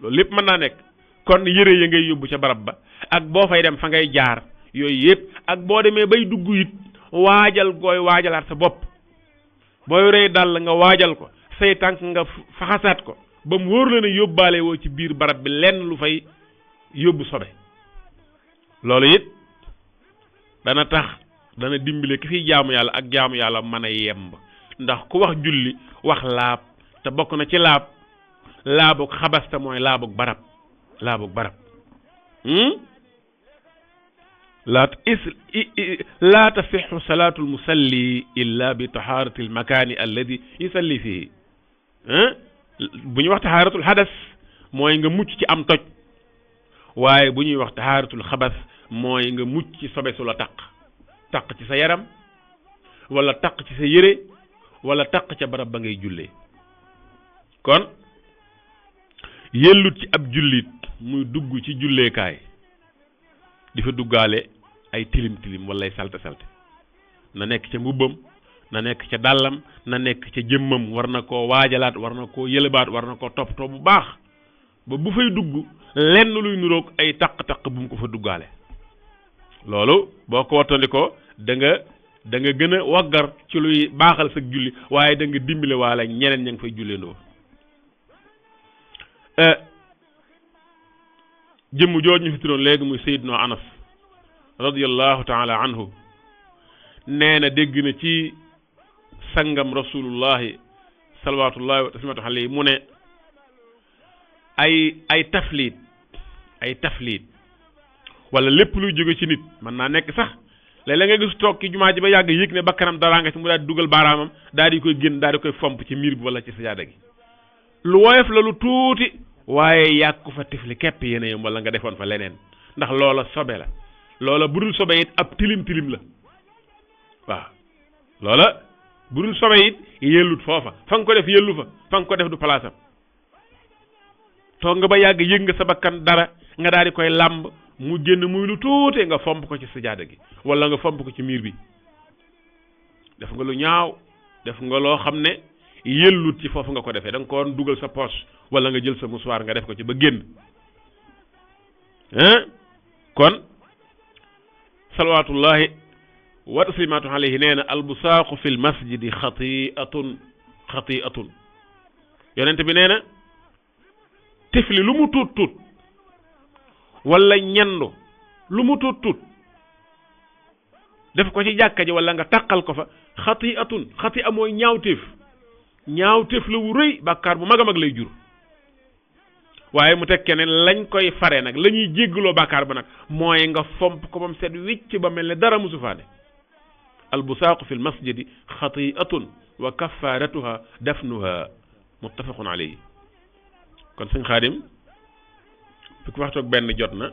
loolu lépp mën naa nekk kon yére ya ngay yóbbu ca barab ba ak boo fay dem fa ngay jaar yooyu yëpp ak boo demee bay dugg it waajal gooy waajalaat sa bopp booy rey dal nga waajal ko say tànk nga faxasaat ko ba mu wóor la ne yóbbaale woo ci biir barab bi lenn lu fay yóbbu sobe loolu it dana tax dana dimbale ki fiy jaamu yàlla ak jaamu yàlla mën a yemb ndax ku wax julli wax laab te bokk na ci laabug xabasta mooy laabug barab laa tasixu salaatu almusalli illa bi taharati almakaani alladi yusalli fihi bu ñuy wax tahaaratul hadas mooy nga mucc ci am toj waaye bu ñuy wax tahaaratul xabas mooy nga mucc ci sobe su la taq ci sa yaram wala taq ci sa yére wala taq ca barab ba ngay jullee kon yellut ci ab jullit muy dugg ci julleekaay di fa duggaale ay tilim wala ay salte na nekk ca mbubbam na nekk ca dàllam na nekk ca jëmmam war na koo waajalaat war na koo yëlëbaat war na koo toppatoo bu baax ba bu fay dugg lenn luy nuroog ay taq-taq bu mu ko fa duggaale loolu boo ko wattandikoo da nga gën a waggar ci luy baaxal sa julli waaye da nga dimbale waale ñeneen ña ngi fay julleendoo jëmm jooju ñu fi turoon léegi muy Seydina Anas radiyallahu taala anhu nee na dégg na ci sangam rasulullahi salawatullahi wa taslimatu alayhi mu ne ay taflit wala lépp luy jóge ci nit mën naa nekk sax léeg-léeg nga gis toog ci jumaa ji ba yàgg yëg ne bakkanam dara nga ci mu daal di dugal baaraamam daal di koy génn daal di koy fomp ci miir bi wala ci sajaada gi lu woyof la lu tuuti waaye yàgg ko fa tifli képp yéen yam wala nga defoon fa leneen ndax loola sobe la loola budul sobe it ab tilim la waaw loola budul sobe it yellut foofa fa nga ko def yellu fa nga ko def du palaasam toog nga ba yàgg yëg nga sa bakkan dara nga daal di koy làmb mu génn muy lu tuute nga fomp ko ci sajaada gi wala nga fomp ko ci miir bi def nga lu ñaaw def nga loo xam ne yellut ci foofu nga ko defee da nga ko dugal sa poche wala nga jël sa musuwaar nga def ko ci ba génn kon salawatullahi wa taslimatu alayhi nee na albusaaqu fi lmasjidi xatiatun yonent bi nee na tifli lu mu tuut wala ñendu lu mu tuut def ko ci jàkka ji wala nga taqal ko fa xati mooy ñaawteef la wu rëy bàkkaar bu mag a mag lay jur waaye mu teg keneen lañ koy fare nag la ñuy jéggaloo bàkkaar ba nag mooy nga fomp ko ba mu set wicc ba mel ne dara musu faade albusaaqu fi lmasjidi xatiatun wa kafaratuha dafnuha muttafaqun alayhi kon sëñ Xaadim fukki waxtu ak benn jot na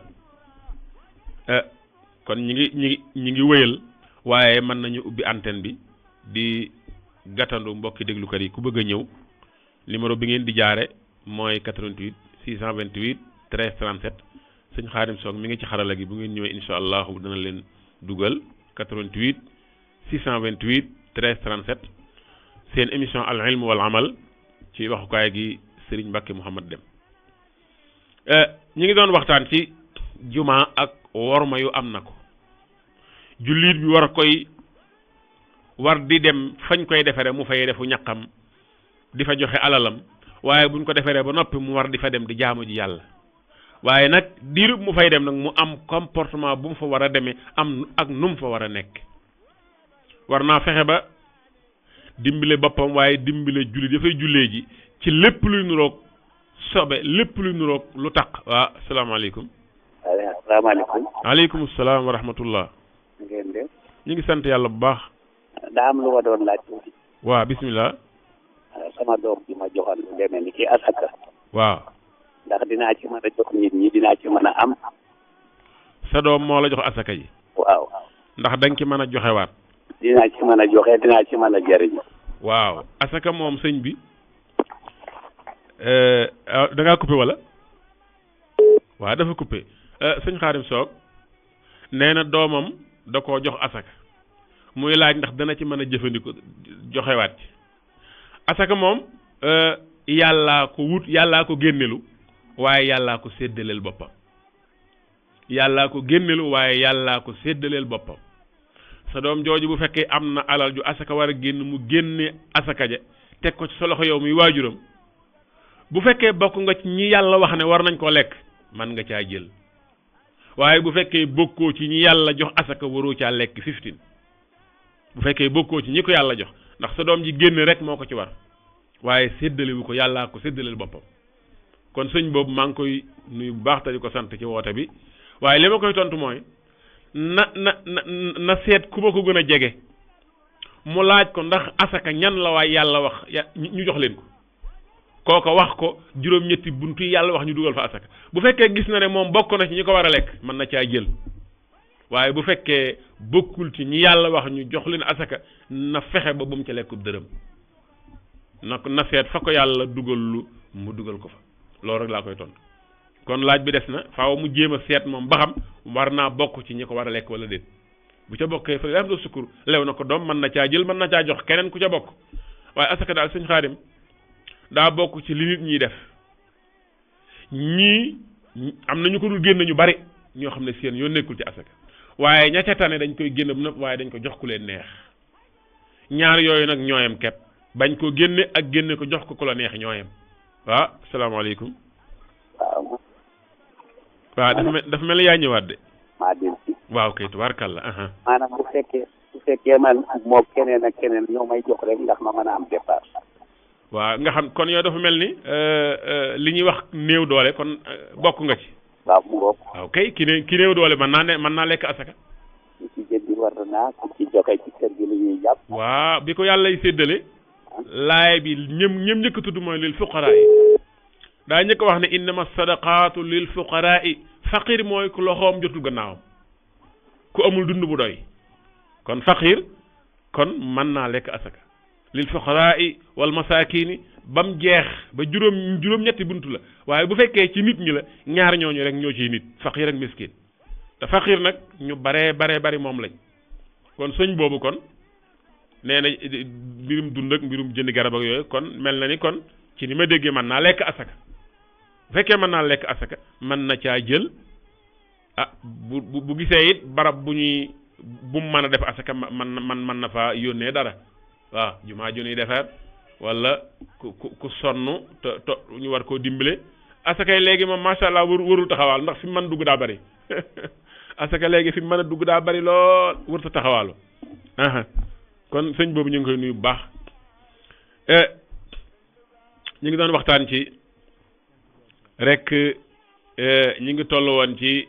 kon ñi ngi wëyal waaye mën nañu ubbi antenne bi di gàttandu mbokki déglukat yi ku bëgg a ñëw numéro bi ngeen di jaare mooy 88 628 13 37 sëñ Xaadim Soog mi ngi ci xarala gi bu ngeen ñëwee incha allahu dana leen dugal 88 628 13 37 seen émission al ilm wal amal ci waxukaay gi Serigne Mbacke Mouhamad Dem ñi ngi doon waxtaan ci juma ak worma yu am na ko jullit bi war di dem fañ koy defere mu fay defu ñaqam di fa joxe alalam waaye buñ ko deferee ba noppi mu war di fa dem di jaamu ji yàlla waaye nag diirub mu fay dem nag mu am comportement bu mu fa war a demee am ak nu mu fa war a nekk war naa fexe ba dimbale boppam waaye dimbale jullit dafay jullee ji ci lépp luy nuroog sobe lépp luy nuroog lu taq waaw asalaamaaleykum. asalaamaaleykum. waaleykum salaam wa rahmatullah. ngeen def. ñu ngi sant yàlla bu baax. daa am lu ma doon laaj tuuti. waaw bismillah. sama doom bi ma joxoon lu demee ni ki asaka. waaw. ndax dinaa ci mën a jox nit ñi dinaa ci mën a am. sa doom moo la jox asaka ji. waaw. ndax da nga ci mën a joxewaat. dinaa ci mën a joxe dinaa ci mën a jëriñ. waaw asaka moom sëñ bi da ngaa coupé wala waaw dafa coupé sëñ Xaadim Soog nee na doomam da koo jox asaka muy laaj ndax dana ci mën a jëfandikoo joxewaat ci asaka moom yàllaa ko wut yàllaa ko génnelu waaye yàllaa ko séddaleel boppam yàllaa ko génnelu waaye yàllaa ko séddaleel boppam sa doom jooju bu fekkee am na alal ju asaka war a génn mu génne asaka ja teg ko ci sa loxo yow muy waajuram bu fekkee bokk nga ci ñi yàlla wax ne war nañ koo lekk man nga caa jël waaye bu fekkee bokkoo ci ñi yàlla jox asaka waroo caa lekk 15 bu fekkee bokkoo ci ñi ko yàlla jox ndax sa doom ji génn rek moo ko ci war waaye séddalewu ko yàllaa ko séddaleel boppam kon sëñ boobu maa ngi koy nuyu bu baax te di ko sant ci woote bi waaye li ma koy tontu mooy na seet ku ma ko gën a jege mu laaj ko ndax asaka ñan la waaye yàlla wax ñu jox leen ko kooko wax ko juróom-ñetti buntu yi yàlla wax ñu dugal fa asaka bu fekkee gis na ne moom bokk na ci ñi ko war a lekk mën na caa jël waaye bu fekkee bokkul ci ñi yàlla wax ñu jox leen asaka na fexe ba bu mu ca lekkub dërëm na seet fa ko yàlla dugal lu mu dugal ko fa loolu rek laa koy tontu kon laaj bi des na faaw mu jéem a seet moom ba xam war naa bokk ci ñi ko war a lekk wala déet bu ca bokkee fa am do sukkur lew na ko doom mën na caa jël mën na caa jox keneen ku ca bokk waaye asaka daal sëñ Xaadim daa bokk ci li nit ñiy def ñii am na ñu ko dul génn ñu bari ñoo xam ne seen yoo nekkul ci asaka waaye ña ca tane dañ koy génn bu nëpp waaye dañ ko jox ku leen neex ñaar yooyu nag ñooyam kepp bañ ko génne ak génne ko jox ko ku la neex ñooyam waaw asalaamaaleykum. waaw dafa mel ni yaa ñëwaat de. maa dem ci. waaw kay tubaarkàlla. maanaam bu fekkee man moo keneen ak keneen ñoo may jox rek ndax ma mën a am départ. waaw nga xam kon yow dafa mel ni li ñuy wax néew doole kon bokk nga ci. waaw mu ngoog. waaw kay ki néew doole mën naa lekk asaka. ku ci jëndi war naa ku ci joxe ci kër gi li ñuy jàpp. waaw bi ko yàlla séddale. laay bi ñëm njëkk tudd mooy lil fuqaraa yi daa njëkk wax ne innama sadaqaatu lil fuqaraa yi faqir mooy ku loxoom jotul gannaawam ku amul dund bu doy kon faqir kon mën naa lekk asaka lil fuqaraa yi wal masaakiini ba mu jeex ba juróom-ñetti buntu la waaye bu fekkee ci nit ñi la ñaar ñooñu rek ñoo ciy nit faqir ak miskin te faqir nag ñu bari moom lañ kon sëñ boobu kon nee na mbirum dund ak mbirum jënd garab ak yooyu kon mel na ni kon ci ni ma déggee mën naa lekk asaka bu fekkee mën naa lekk asaka mën na caa jël bu gisee it barab bu mu mën a def asaka man na faa yónnee dara waaw jumaa ju ñuy defar wala ku sonn te ñu war koo dimbale asaka yi léegi moom macha allah warul taxawaal ndax fi mu mën a dugg daa bari asaka léegi fi mu mën a dugg daa bari lool warut a taxawaalu kon sëñ boobu ñu ngi koy nuyu bu baax ñu ngi doon waxtaan ci rek ñi ngi toll woon ci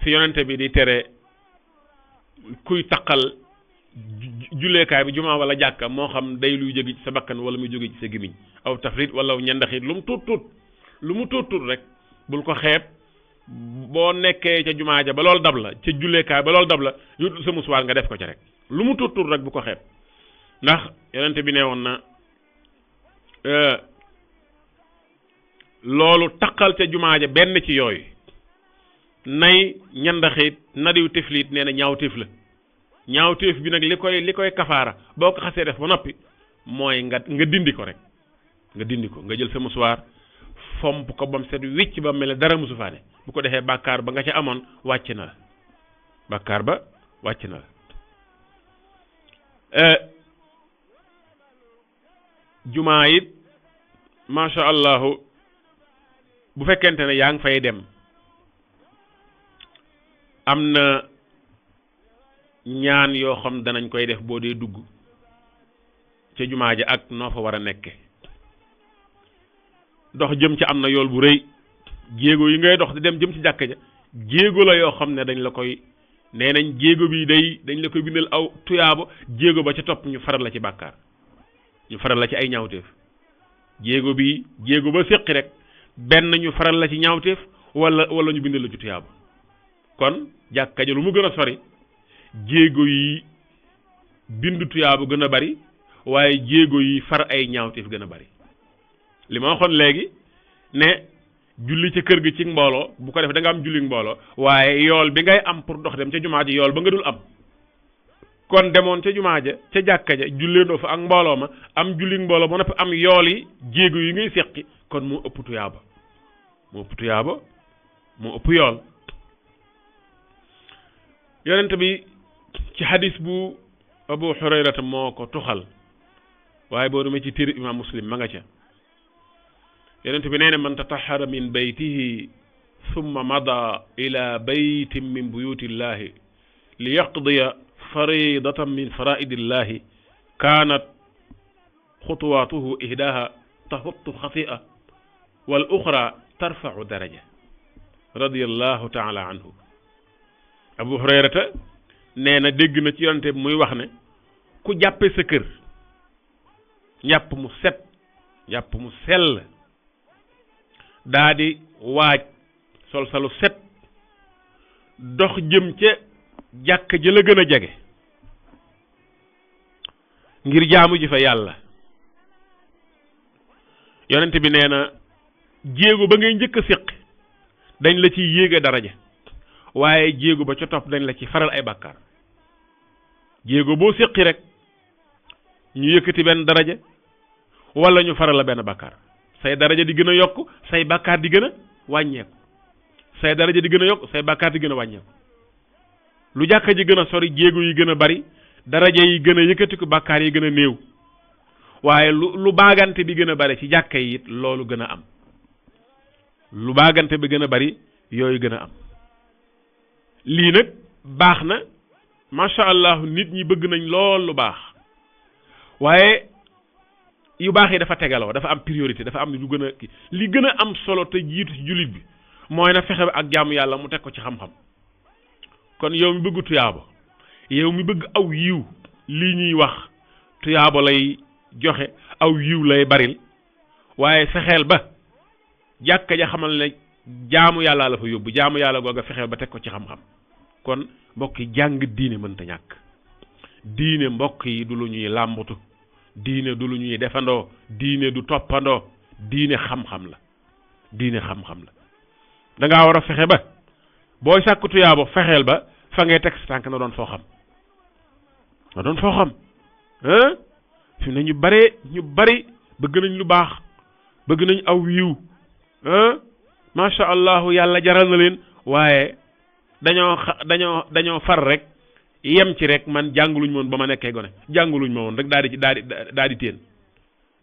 fi yonente bi di tere kuy taqal julleekaay bi jumaa wala jàkka moo xam day luy jóge ci sa bakkan wala muy jóge ci sa gémmiñ aw tafrit wala ñandaxit lu mu tuut rek bul ko xeeb boo nekkee ca jumaa ja ba loolu dab la ca julleekaay ba loolu dab la yutul sa musuwaar nga def ko ca rek lu mu tuut rek bu ko xeeb ndax yonente bi nee woon na loolu taqal ca jumaa ja benn ci yooyu nay ñandaxit nadiw tiflit nee na ñaawteef la ñaawteef bi nag li koy kafaara boo ko xasee def ba noppi mooy nga dindi ko rek nga dindi ko nga jël sa musuwaar fomp ko bam set wicc ba mel ne dara musu faane bu ko defee bàkkaar ba nga ca amoon wàcc na la bàkkaar ba wàcc na la jumaa it masha allahu bu fekkente ne yaa ngi fay dem am na ñaan yoo xam danañ koy def boo dee dugg ca jumaa ja ak noo fa war a nekke dox jëm ci am na yool bu rëy jéego yi ngay dox di dem jëm ci jàkka ja jéego la yoo xam ne dañ la koy nee nañ jéego bi dañ la koy bindal aw tuyaaba jéego ba ca topp ñu faral la ci bàkkaar ñu faral la ci ay ñaawteef jéego ba séqi rek benn ñu faral la ci ñaawteef wala ñu bindal la ci tuyaaba kon jàkka ja lu mu gën a sori jéego yi bindu tuyaaba gën a bari waaye jéego yi far ay ñaawteef gën a bari li ma waxoon léegi ne julli ca kër gi ci mbooloo bu ko def da nga am julli mbooloo waaye yool bi ngay am pour dox dem ca jumaa ja yool ba nga dul am kon demoon ca jumaa ja ca jàkka ja julleendoo fa ak mbooloo ma am julli mbooloo ba noppi am yool yi jéego yi ngay seqi kon moo ëpp tuyaaba moo ëpp yool yonent bi ci hadis bu Abu Hurayrata moo ko tuxal waaye boo demee ci téere imam Muslim ma nga ca yonent bi nee na man tatahara min baytihi summa mada ila baytin min buyutillahi li yaqdiya faridatan min faraidillahi kanat xutuwaatuhu ihdaha tahuttu xatia wal uxra tarfau daraja radiyallahu taala anhu Abu Hurayrata nee na dégg na ci yonent bi muy wax ne ku jàppe sa kër njàpp mu set njàpp mu sell daa di waaj sol salu set dox jëm ca jàkk ja la gën a jege ngir jaamu ji fa yàlla yonent bi nee na jéego ba ngay njëkk a séq dañ la ci yéege daraja waaye jéego ba ca topp dañ la ci faral ay bàkkaar jéego boo séqi rek ñu yëkkati benn daraja wala ñu faral la benn bàkkaar say daraja di gën a yokk say bàkkaar di gën a wàññeeku say daraja di gën a yokk say bàkkaar di gën a wàññeeku lu jàkka ji gën a sori jéego yi gën a bari daraja yi gën a yëkkatiku bàkkaar yi gën a néew waaye lu baagante bi gën a bari ci jàkka yi it loolu gën a am lu baagante bi gën a bari yooyu gën a am lii nag baax na macha allah nit ñi bëgg nañ lool lu baax waaye yu baax yi dafa tegaloo dafa am priorité dafa am lu gën a li gën a am solo te jiitu ci jullit bi mooy na fexe ak jaamu yàlla mu teg ko ci xam-xam kon yow mi bëgg tuyaaba yow mi bëgg aw yiw lii ñuy wax tuyaaba lay joxe aw yiw lay baril waaye fexeel ba jàkka ja xamal ne jaamu yàlla la fa yóbbu jaamu yàlla googa fexeel ba teg ko ci xam-xam kon mbokk yi jàng diine mënta ñàkk diine mbokk yi du lu ñuy làmbatu diine du lu ñuy defandoo diine du toppandoo diine xam-xam la diine xam-xam la da ngaa war a fexe ba booy sàkku tuyaaba fexeel ba fa ngay teg sa tànk na doon foo xam na doon foo xam fi ne ñu bari bëgg nañ lu baax bëgg nañ aw yiw macha allahu yàlla jaral na leen waaye dañoo far rek yem ci rek man jànguluñ ma woon ba ma nekkee gone jànguluñ ma woon rek daal di teen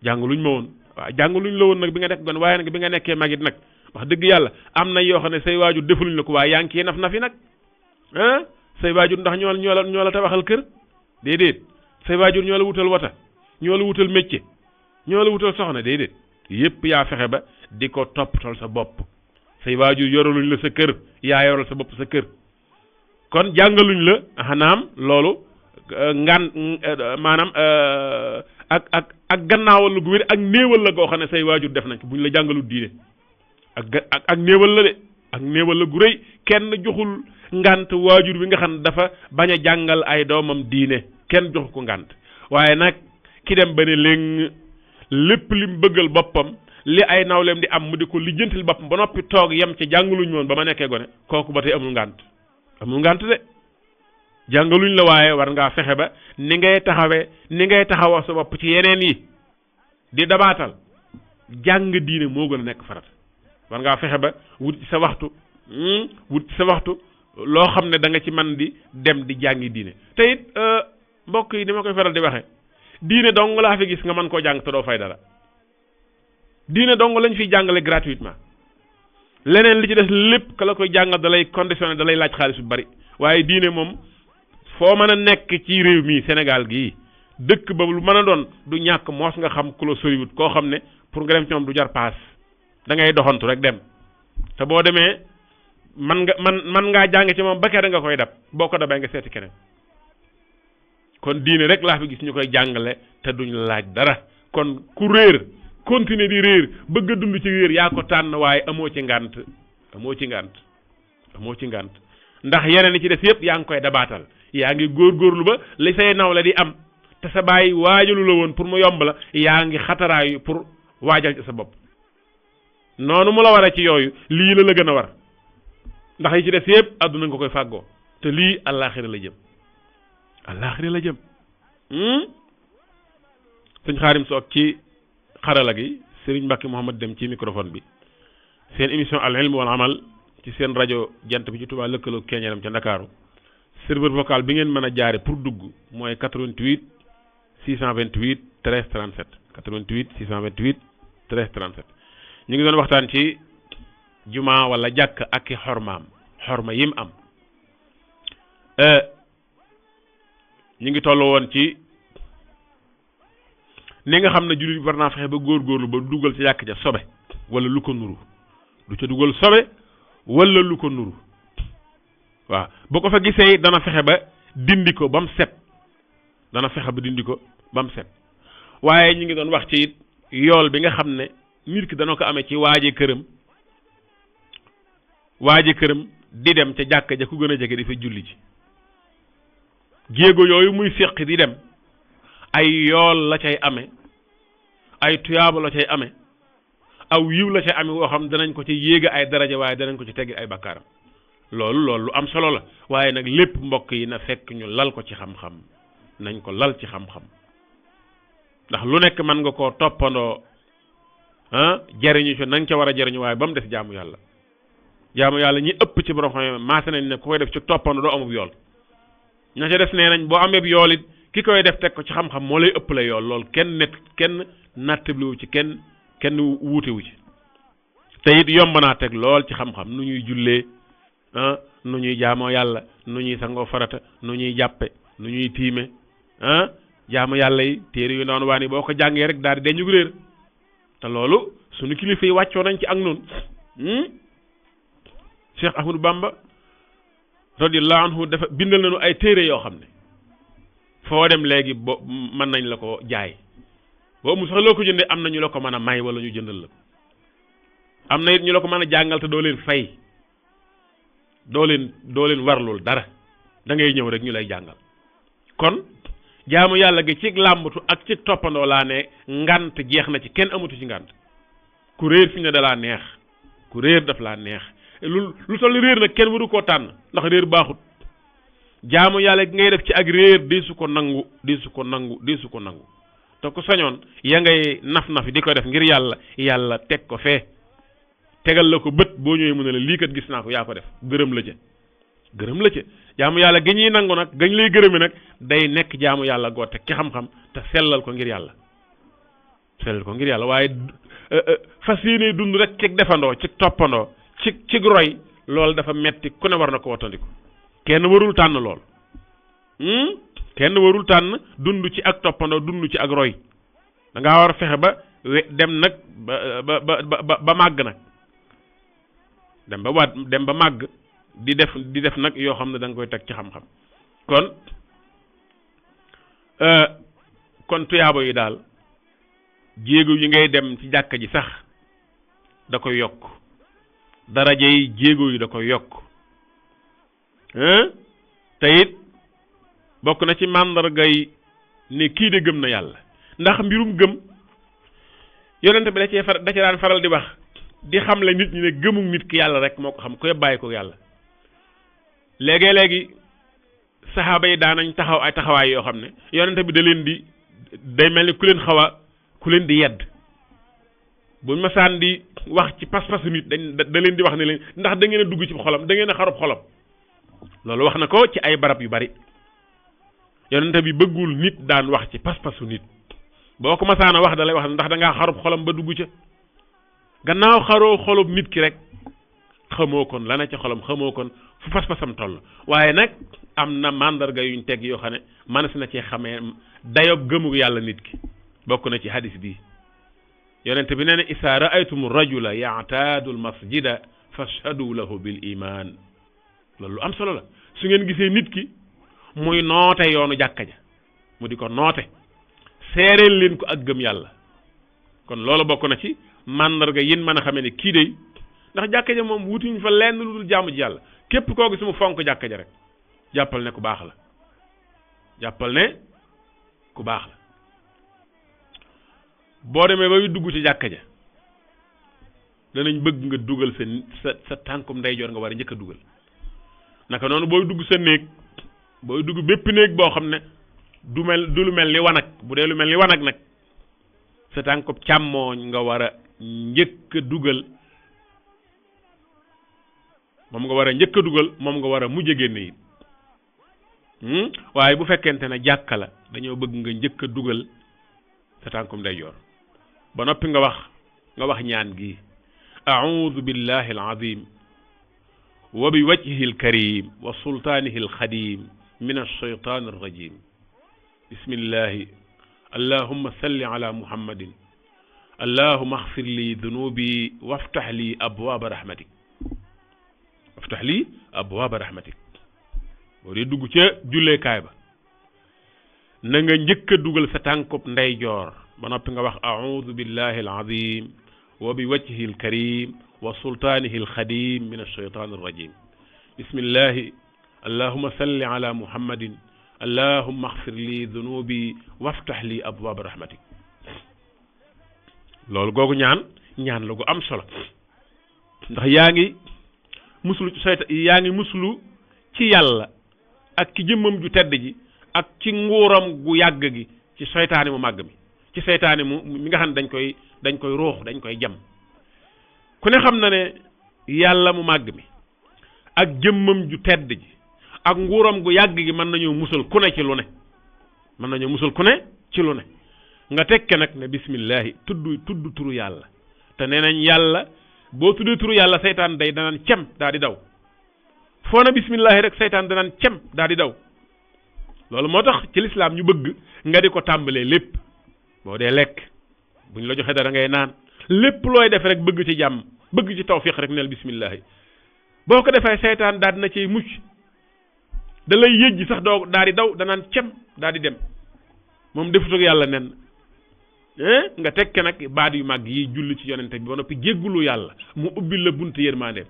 jànguluñ ma woon waaw jànguluñ la woon nag bi nga nekk gone waaye nag bi nga nekkee magit nag wax dëgg yàlla am na yoo xam ne say waajur defaluñ la ko waaye yaa ngi ciy naf nag say waajur ndax ñoo la tabaxal kër déedéet say waajur ñoo la wutal wata ñoo la wutal métier ñoo la wutal soxna déedéet yépp yaa fexe ba di ko toppatoo sa bopp say waajur yoraluñ la sa kër yaa yoral sa bopp sa kër kon jàngaluñ la xanaam loolu maanaam ak gannaawal gu wér ak néewal la goo xam ne say waajur def nañ ko buñ la jàngalu diine ak néewal la de ak néewal la gu rëy kenn joxul ngant waajur bi nga xam ne dafa bañ a jàngal ay doomam diine kenn joxu ko ngant waaye nag ki dem ba ne léegi lépp lim bëggal boppam li ay nawleem di am mu di ko lijjantil boppam ba noppi toog yem ci jàngaluñ woon ba ma nekkee gone kooku ba tey amul ngant de jàngaluñ la waaye war ngaa fexe ba ni ngay taxawoo sa bopp ci yeneen yi di dabaatal jàng diine moo gën a nekk farat war ngaa fexe ba wut ci sa waxtu loo xam ne da nga ci man di dem di jàngi diine te it mbokk yi ni ma koy faral di waxe diine dong laa fi gis nga mën koo jàng te doo fay dara diine dong lañ fiy jàngale gratuitement leneen li ci des lépp ka la koy jàngal da lay conditionné da lay laaj xaalis bu bari waaye diine moom foo mën a nekk ci réew mi Sénégal gii dëkk ba lu mën a doon du ñàkk moos nga xam ku la soriwut koo xam ne pour nga dem ci moom du jar paas da ngay doxantu rek dem te boo demee man ngaa jàng ci moom ba kere nga koy dab boo ko dabee nga seeti keneen kon diine rek laa fi gis ñu koy jàngale te duñ laaj dara kon ku réer continuer di réer bëgg a dund ci réer yaa ko tànn waaye amoo ci ngànt ndax yeneen yi ci des yëpp yaa ngi koy dabaatal yaa ngi góorgóorlu ba li say naw la di am te sa bàyyi waajalu la woon pour mu yomb la yaa ngi xataraayu pour waajal ci sa bopp noonu mu la war a ci yooyu lii la gën a war ndax yi ci des yëpp àdduna nga koy fàggoo te lii àllaaxira la jëm sëñ Xaarim Soog ci xarala gi Serigne Mbacke Mouhamad dem ci microphone bi seen émission al ilm wal amal ci seen rajo jant bi ci Touba lëkkaloo keñeeram ca Ndakaaru serveur vocal bi ngeen mën a jaare pour dugg mooy 88 628 13 37 88 628 13 37 ñu ngi doon waxtaan ci juma wala jàkk ak i xorma yim am ñu ngi toll woon ci ni nga xam ne jullit war naa fexe ba góorgóorlu ba dugal ci jàkk ja sobe wala lu ko nuru du ca dugal sobe wala lu ko nuru waaw bu ko fa gisee dana fexe ba dindi ko ba mu set waaye ñu ngi doon wax ci it yool bi nga xam ne nit ki dana ko amee ci waaje këram di dem ca jàkk ja ku gën a jege di fa julli ci jéego yooyu muy séq di dem ay yool la cay amee ay tuyaaba la cay amee aw yiw la cay amee woo xam danañ ko ci yéega ay daraja waaye danañ ko ci teggi ay bakkaaram loolu lu am solo la waaye nag lépp mbokk yi na fekk ñu lal ko ci xam-xam nañ ko lal ci xam-xam ndax lu nekk mën nga koo toppandoo jariñu ci nañ ca war a jariñu waaye ba mu des jaamu yàlla ñi ëpp ci borom xam maase nañ ne ku koy def ci toppandoo doo amub yool ña ca des nee nañ boo amee yool it ki koy def teg ko ci xam-xam moo lay ëpp la yool loolu kenn nattabliwu ci kenn wuutewu ci te it yomb naa teg lool ci xam-xam nu ñuy jullee nu ñuy jaamoo yàlla nu ñuy sangoo farata nu ñuy jàppe nu ñuy tiime jaamu yàlla yi téere yu noonu waa ni boo ko jàngee rek daal di deñu réer te loolu suñu kilifa yi wàccoo nañ ci ak noonu Cheikh Ahmadou Bamba radiyallahu anhu dafa bindal nañu ay téere yoo xam ne foo dem léegi bo mën nañ la ko jaay boo mu sax loo ko jëndee am na ñu la ko mën a may wala ñu jëndal la am na it ñu la ko mën a jàngal te doo leen fay doo leen warlul dara da ngay ñëw rek ñu lay jàngal kon jaamu yàlla gi ci làmbatu ak ci toppandoo laa ne ngant jeex na ci kenn amatu ci ngant ku réer fi ne da laa neex ku réer daf laa neex lu toll réer nag kenn waru koo tànn ndax réer baaxut jaamu yàlla gi ngay def ci ak réer di su ko nangu te ku sañoon ya ngay naf di ko def ngir yàlla teg ko fee tegal la ko bët boo ñëwee mu ne la lii kat gis naa ko yaa ko def gërëm la ca jaamu yàlla gi ñuy nangu nag gañ lay gërëme nag day nekk jaamu yàlla goo teg ci xam-xam te sellal ko ngir yàlla waaye fas yéene dund rek ci defandoo ci toppandoo ci roy loolu dafa metti ku ne war na ko wattandiku kenn warul tànn lool kenn warul tànn dund ci ak toppandoo dund ci ak roy da ngaa war a fexe ba dem nag ba màgg nag dem ba màgg di def nag yoo xam ne da nga koy teg ci xam-xam kon tuyaaba yi daal jéego yi ngay dem ci jàkka ji sax da koy yokk daraja yi jéego yi da koy yokk te it bokk na ci màndargay ne kii de gëm na yàlla ndax mbirum gëm yonent bi da ci daan faral di wax di xamle nit ñi ne gëmum nit ki yàlla rek moo ko xam koy bàyyi ko yàlla léegi saxaaba yi daanañ taxaw ay taxawaay yoo xam ne yonent bi da leen di day mel ni ku leen di yedd buñ masaan di wax ci pas-pasu nit da leen di wax ne leen ndax da ngeen a dugg ci xolam da ngeen a xarub xolam loolu wax na ko ci ay barab yu bari yonent bi bëggul nit daan wax ci pas-pasu nit boo ko masaan a wax da lay wax ndax da ngaa xarub xolam ba dugg ca gannaaw xaroo xolub nit ki rek xamoo kon la na ci xolam xamoo kon fu pas-pasam toll waaye nag am na mandarga yuñ teg yoo xam ne manas na ci xamee dayob gëmu yàlla nit ki bokk na ci hadis bi yonent bi nee na isa raaytum rajula yaataadu al masjida fashhadu lahu bil iman loolu am solo la su ngeen gisee nit ki muy noote yoonu jàkka ja mu di ko noote seereel leen ko ak gëm yàlla kon loolu bokk na ci mandarga yin mën a xamee ne kii day ndax jàkka ja moom wutuñ fa lenn lu dul jaamu ji yàlla képp koo gis mu fonk jàkka ja rek jàppal ne ku baax la jàppal ne ku baax la boo demee ba dugg ci jàkka ja danañ bëgg nga dugal sa tànkum ndeyjoor nga war a njëkk a dugal naka noonu booy dugg sa néeg booy dugg bépp néeg boo xam ne du lu mel ni wanag bu dee lu mel ni wanag nag sa tànkub càmmooñ nga war a njëkk a dugal moom nga war a njëkk a dugal moom nga war a mujj a génne it waaye bu fekkente ne jàkka la dañoo bëgg nga njëkk a dugal sa tànkum ndeyjoor ba noppi nga wax ñaan gi a'udhu billahi al-azim wa bi wajhihi al-karim wa sultanihi al-khadim min ash-shaytan ar-rajim bismillahi allahumma salli ala muhammadin allahumma ighfir li dhunubi waftah li abwaaba rahmatik boo dee dugg ca julleekaay ba na nga njëkk a dugal sa tànkub ndeyjoor ba noppi nga wax a'udhu billahi al-azim wa bi wajhihi al-karim wa sultanihi al-khadim min ash-shaytan ar-rajim bismillahi allahumma salli ala muhammadin allahumma ighfir li dhunubi waftah li abwaab rahmatik loolu googu ñaan la gu am solo ndax yaa ngi muslu ci yàlla ak ci jëmmam ju tedd ji ak ci nguuram gu yàgg gi ci seytaane mu màgg mi ci seytaane mi nga xam ne dañ koy ruux dañ koy jam ku ne xam na ne yàlla mu màgg mi ak jëmmam ju tedd ji ak nguuram gu yàgg gi mën nañoo musal ku ne ci lu ne nga tekke nag ne bismillahi tudd turu yàlla te nee nañ yàlla boo tuddee turu yàlla seytaan danaan cem daa di daw foo na bismillahi rek seytaan danaan cem daa di daw loolu moo tax ci lislaam ñu bëgg nga di ko tàmbalee lépp boo dee lekk bu ñu la joxee dara ngay naan lépp looy def rek bëgg ci jàmm bëgg ci tawfiq rek neel bismillahi boo ko defee seytaan daal dina ciy mucc da lay yëjji sax doo daal di daw danaan cem daal di dem moom defut ak yàlla nen nga tekke nag baat yu màgg yi julli ci yonente bi ba noppi jéggulu yàlla mu ubbil la bunt yërmandeem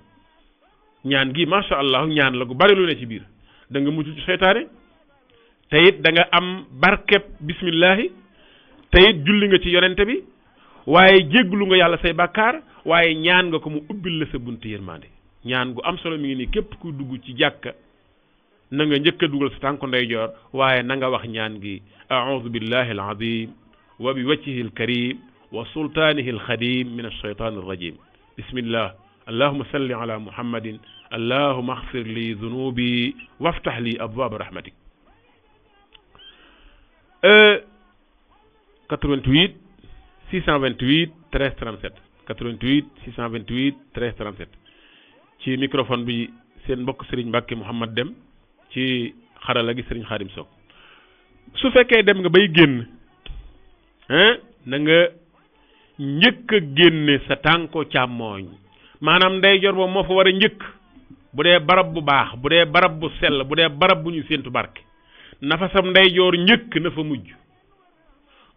ñaan gi masha allah ñaan la gu bari lu ne ci biir da nga mucc ci seytaane te it da nga am barkeb bismillahi te it julli nga ci yonente bi waaye jéggulu nga yàlla say bàkkaar waaye ñaan nga ko mu ubbil la sa bunt yërmande ñaan gu am solo mi ngi nii képp ku dugg ci jàkka na nga njëkk a dugal sa tànku ndeyjoor waaye na nga wax ñaan gi a'udhu billahi al-azim wa bi wajhihi al-karim wa sultanihi al-khadim min ash-shaytan ar-rajim bismillah allahumma salli ala muhammadin allahumma ighfir li dhunubi waftah li abwaab rahmatik 88 628 13 37 88 628 13 37 ci microphone bi seen mbokk Serigne Mbacke Mouhamad Dem ci xarala gi Serigne Khadim Sock su fekkee dem nga bay génn na nga njëkk a génne sa tànko càmmooñ maanaam ndeyjoor boobu moo fa war a njëkk bu dee barab bu baax bu dee barab bu sell bu dee barab bu ñu séentu barke na fa sam ndeyjoor njëkk na fa mujj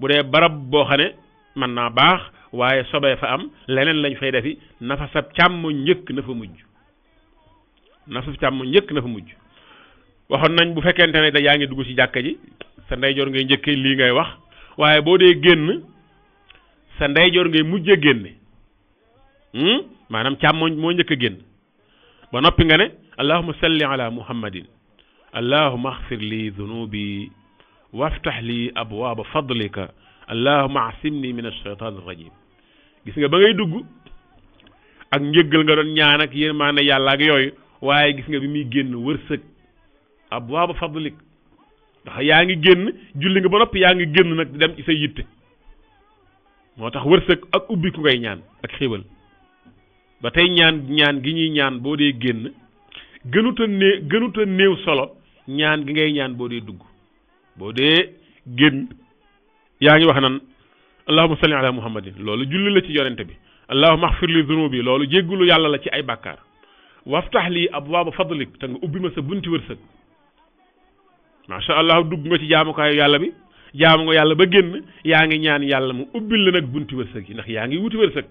bu dee barab boo xam ne mën naa baax waaye sobee fa am leneen lañ fay defi na fa sa càmmoñ njëkk na fa mujj na fa càmmoñ njëkk na fa mujj waxoon nañ bu fekkente ne da yaa ngi dugg ci jàkka ji sa ndeyjoor ngay njëkkee lii ngay wax waaye boo dee génn sa ndeyjoor ngay mujj a génne maanaam càmmoñ moo njëkk a génn ba noppi nga ne allahumma salli ala muhammadin allahumma axfir li dunubi waftax li abwaaba fadlika allahumma asimni min alcheytan arrajim gis nga ba ngay dugg ak njëggal nga doon ñaan ak yéen maa ne yàlla ak yooyu waaye gis nga bi muy génn wërsëg abwaaba fadlik ndax yaa ngi génn julli nga ba noppi yaa ngi génn nag di dem ci say yitte moo tax wërsëg ak ubbi ku ngay ñaan ak xéwal ba tey ñaan gi ñuy ñaan boo dee génn gënuta néew solo ñaan gi ngay ñaan boo dee dugg boo dee génn yaa ngi wax nan allahumma salli ala muhammadin loolu julli la ci yonente bi allahumma axfir li dunubi loolu jéggulu yàlla la ci ay bàkkaar waftax lii abwaaba fadlik te nga ubbi ma sa bunti wërsëg macha allah dugg nga ci jaamukaayu yàlla bi jaamu nga yàlla ba génn yaa ngi ñaan yàlla mu ubbil la nag bunti wërsëg yi ndax yaa ngi wuti wërsëg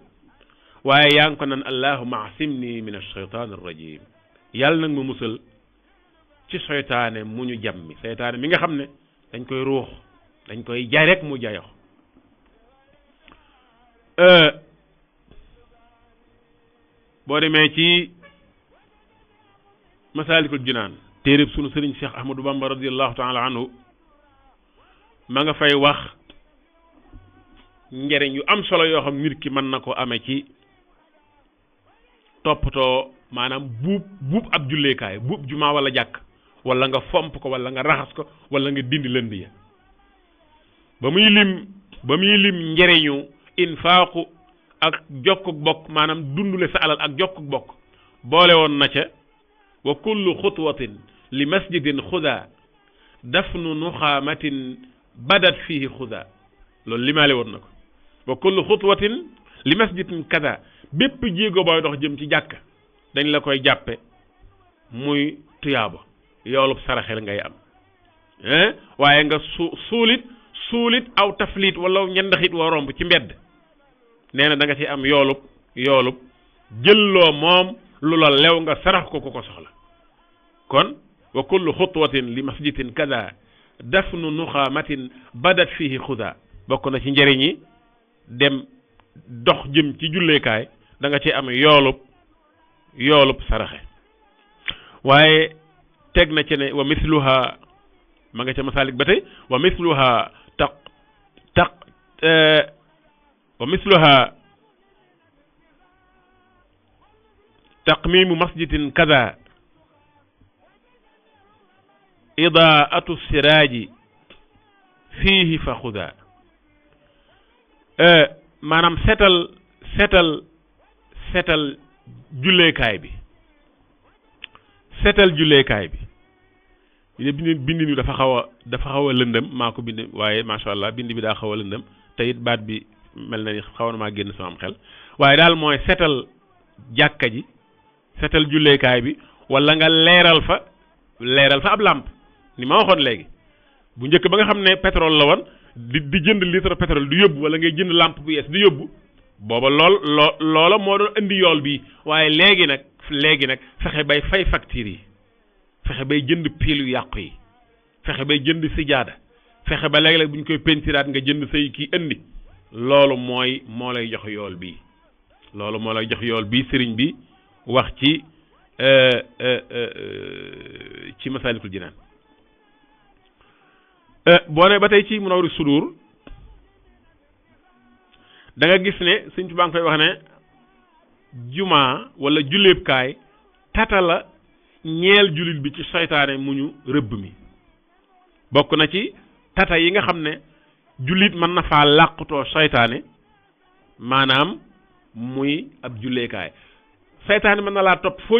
waaye yaa ngi ko nan allahumma asimni min alcheytan arrajim yàlla nag ma musal ci seytaane mu ñu jàmmi seytaane mi nga xam ne dañ koy ruux dañ koy jaay rek mu jayox boo demee ci masaalikul jinaan téeréb sunu sëriñ Cheikh Ahmadou Bamba radiallahu taala anhu ma nga fay wax njëriñ yu am solo yoo xam nit ki mën na ko amee ci toppatoo maanaam buub ab julleekaay buub jumaa wala jàkk wala nga fomp ko wala nga raxas ko wala nga dindi lënd ya ba muy lim njëriñu infaaqu ak jokkuk bokk maanaam dundule sa alal ak jokkuk bokk boole woon na ca wa kullu xutwatin li masjidin xuda dafnu nuxaamatin badat fihi xuda loolu limaale woon na ko wa kullu xutwatin li masjidin kada bépp jéego booy dox jëm ci jàkk dañ la koy jàppe muy tuyaaba yoolub saraxel ngay am waaye nga suulit aw taflit wala ñendaxit wa romb ci mbedd nee na da nga ci am yoolub jëlloo moom lu la lew nga sarax ko ko soxla kon wa kullu xutwatin li masjidin kada dafnu nuxaamatin badat fihi xuda bokk na ci njëriñi dem dox jëm ci julleekaay da nga ci am yoolub saraxe waaye teg na ci ne wa misluha ma nga ca masalik ba tey wa misluha taqmimu masjidin kada idaatu siraaji fiihi fa xuda maanaam setal julleekaay bi bind bi dafa xaw a lëndëm maa ko bind waaye macha allah bind bi daa xaw a lëndëm te it baat bi mel na ni xaw na maa génn sama xel waaye daal mooy setal jàkka ji setal julleekaay bi wala nga leeral fa ab làmp ni ma waxoon léegi bu njëkk ba nga xam ne pétrole la woon di jënd litre pétrole di yóbbu wala ngay jënd lampe bu yees di yóbbu booba loola moo doon indi yool bi waaye léegi nag fexe bay fay facture yi fexe bay jënd pile yu yàqu yi fexe bay jënd sijaada fexe ba léeg-léeg bu ñu koy pentiraat nga jënd say kii indi loolu moo lay jox yool bi sëriñ bi wax ci Masaalikul Jinaan boo ne ba tey ci Munawwirus Sudur da nga gis ne Sëñ Tuubaa ngi koy wax ne jumaa wala julleebkaay tata la ñeel jullit bi ci seytaane mu ñu rëbb mi bokk na ci tata yi nga xam ne jullit mën na faa làqutoo seytaane maanaam muy ab julleekaay seytaane mën na laa topp foo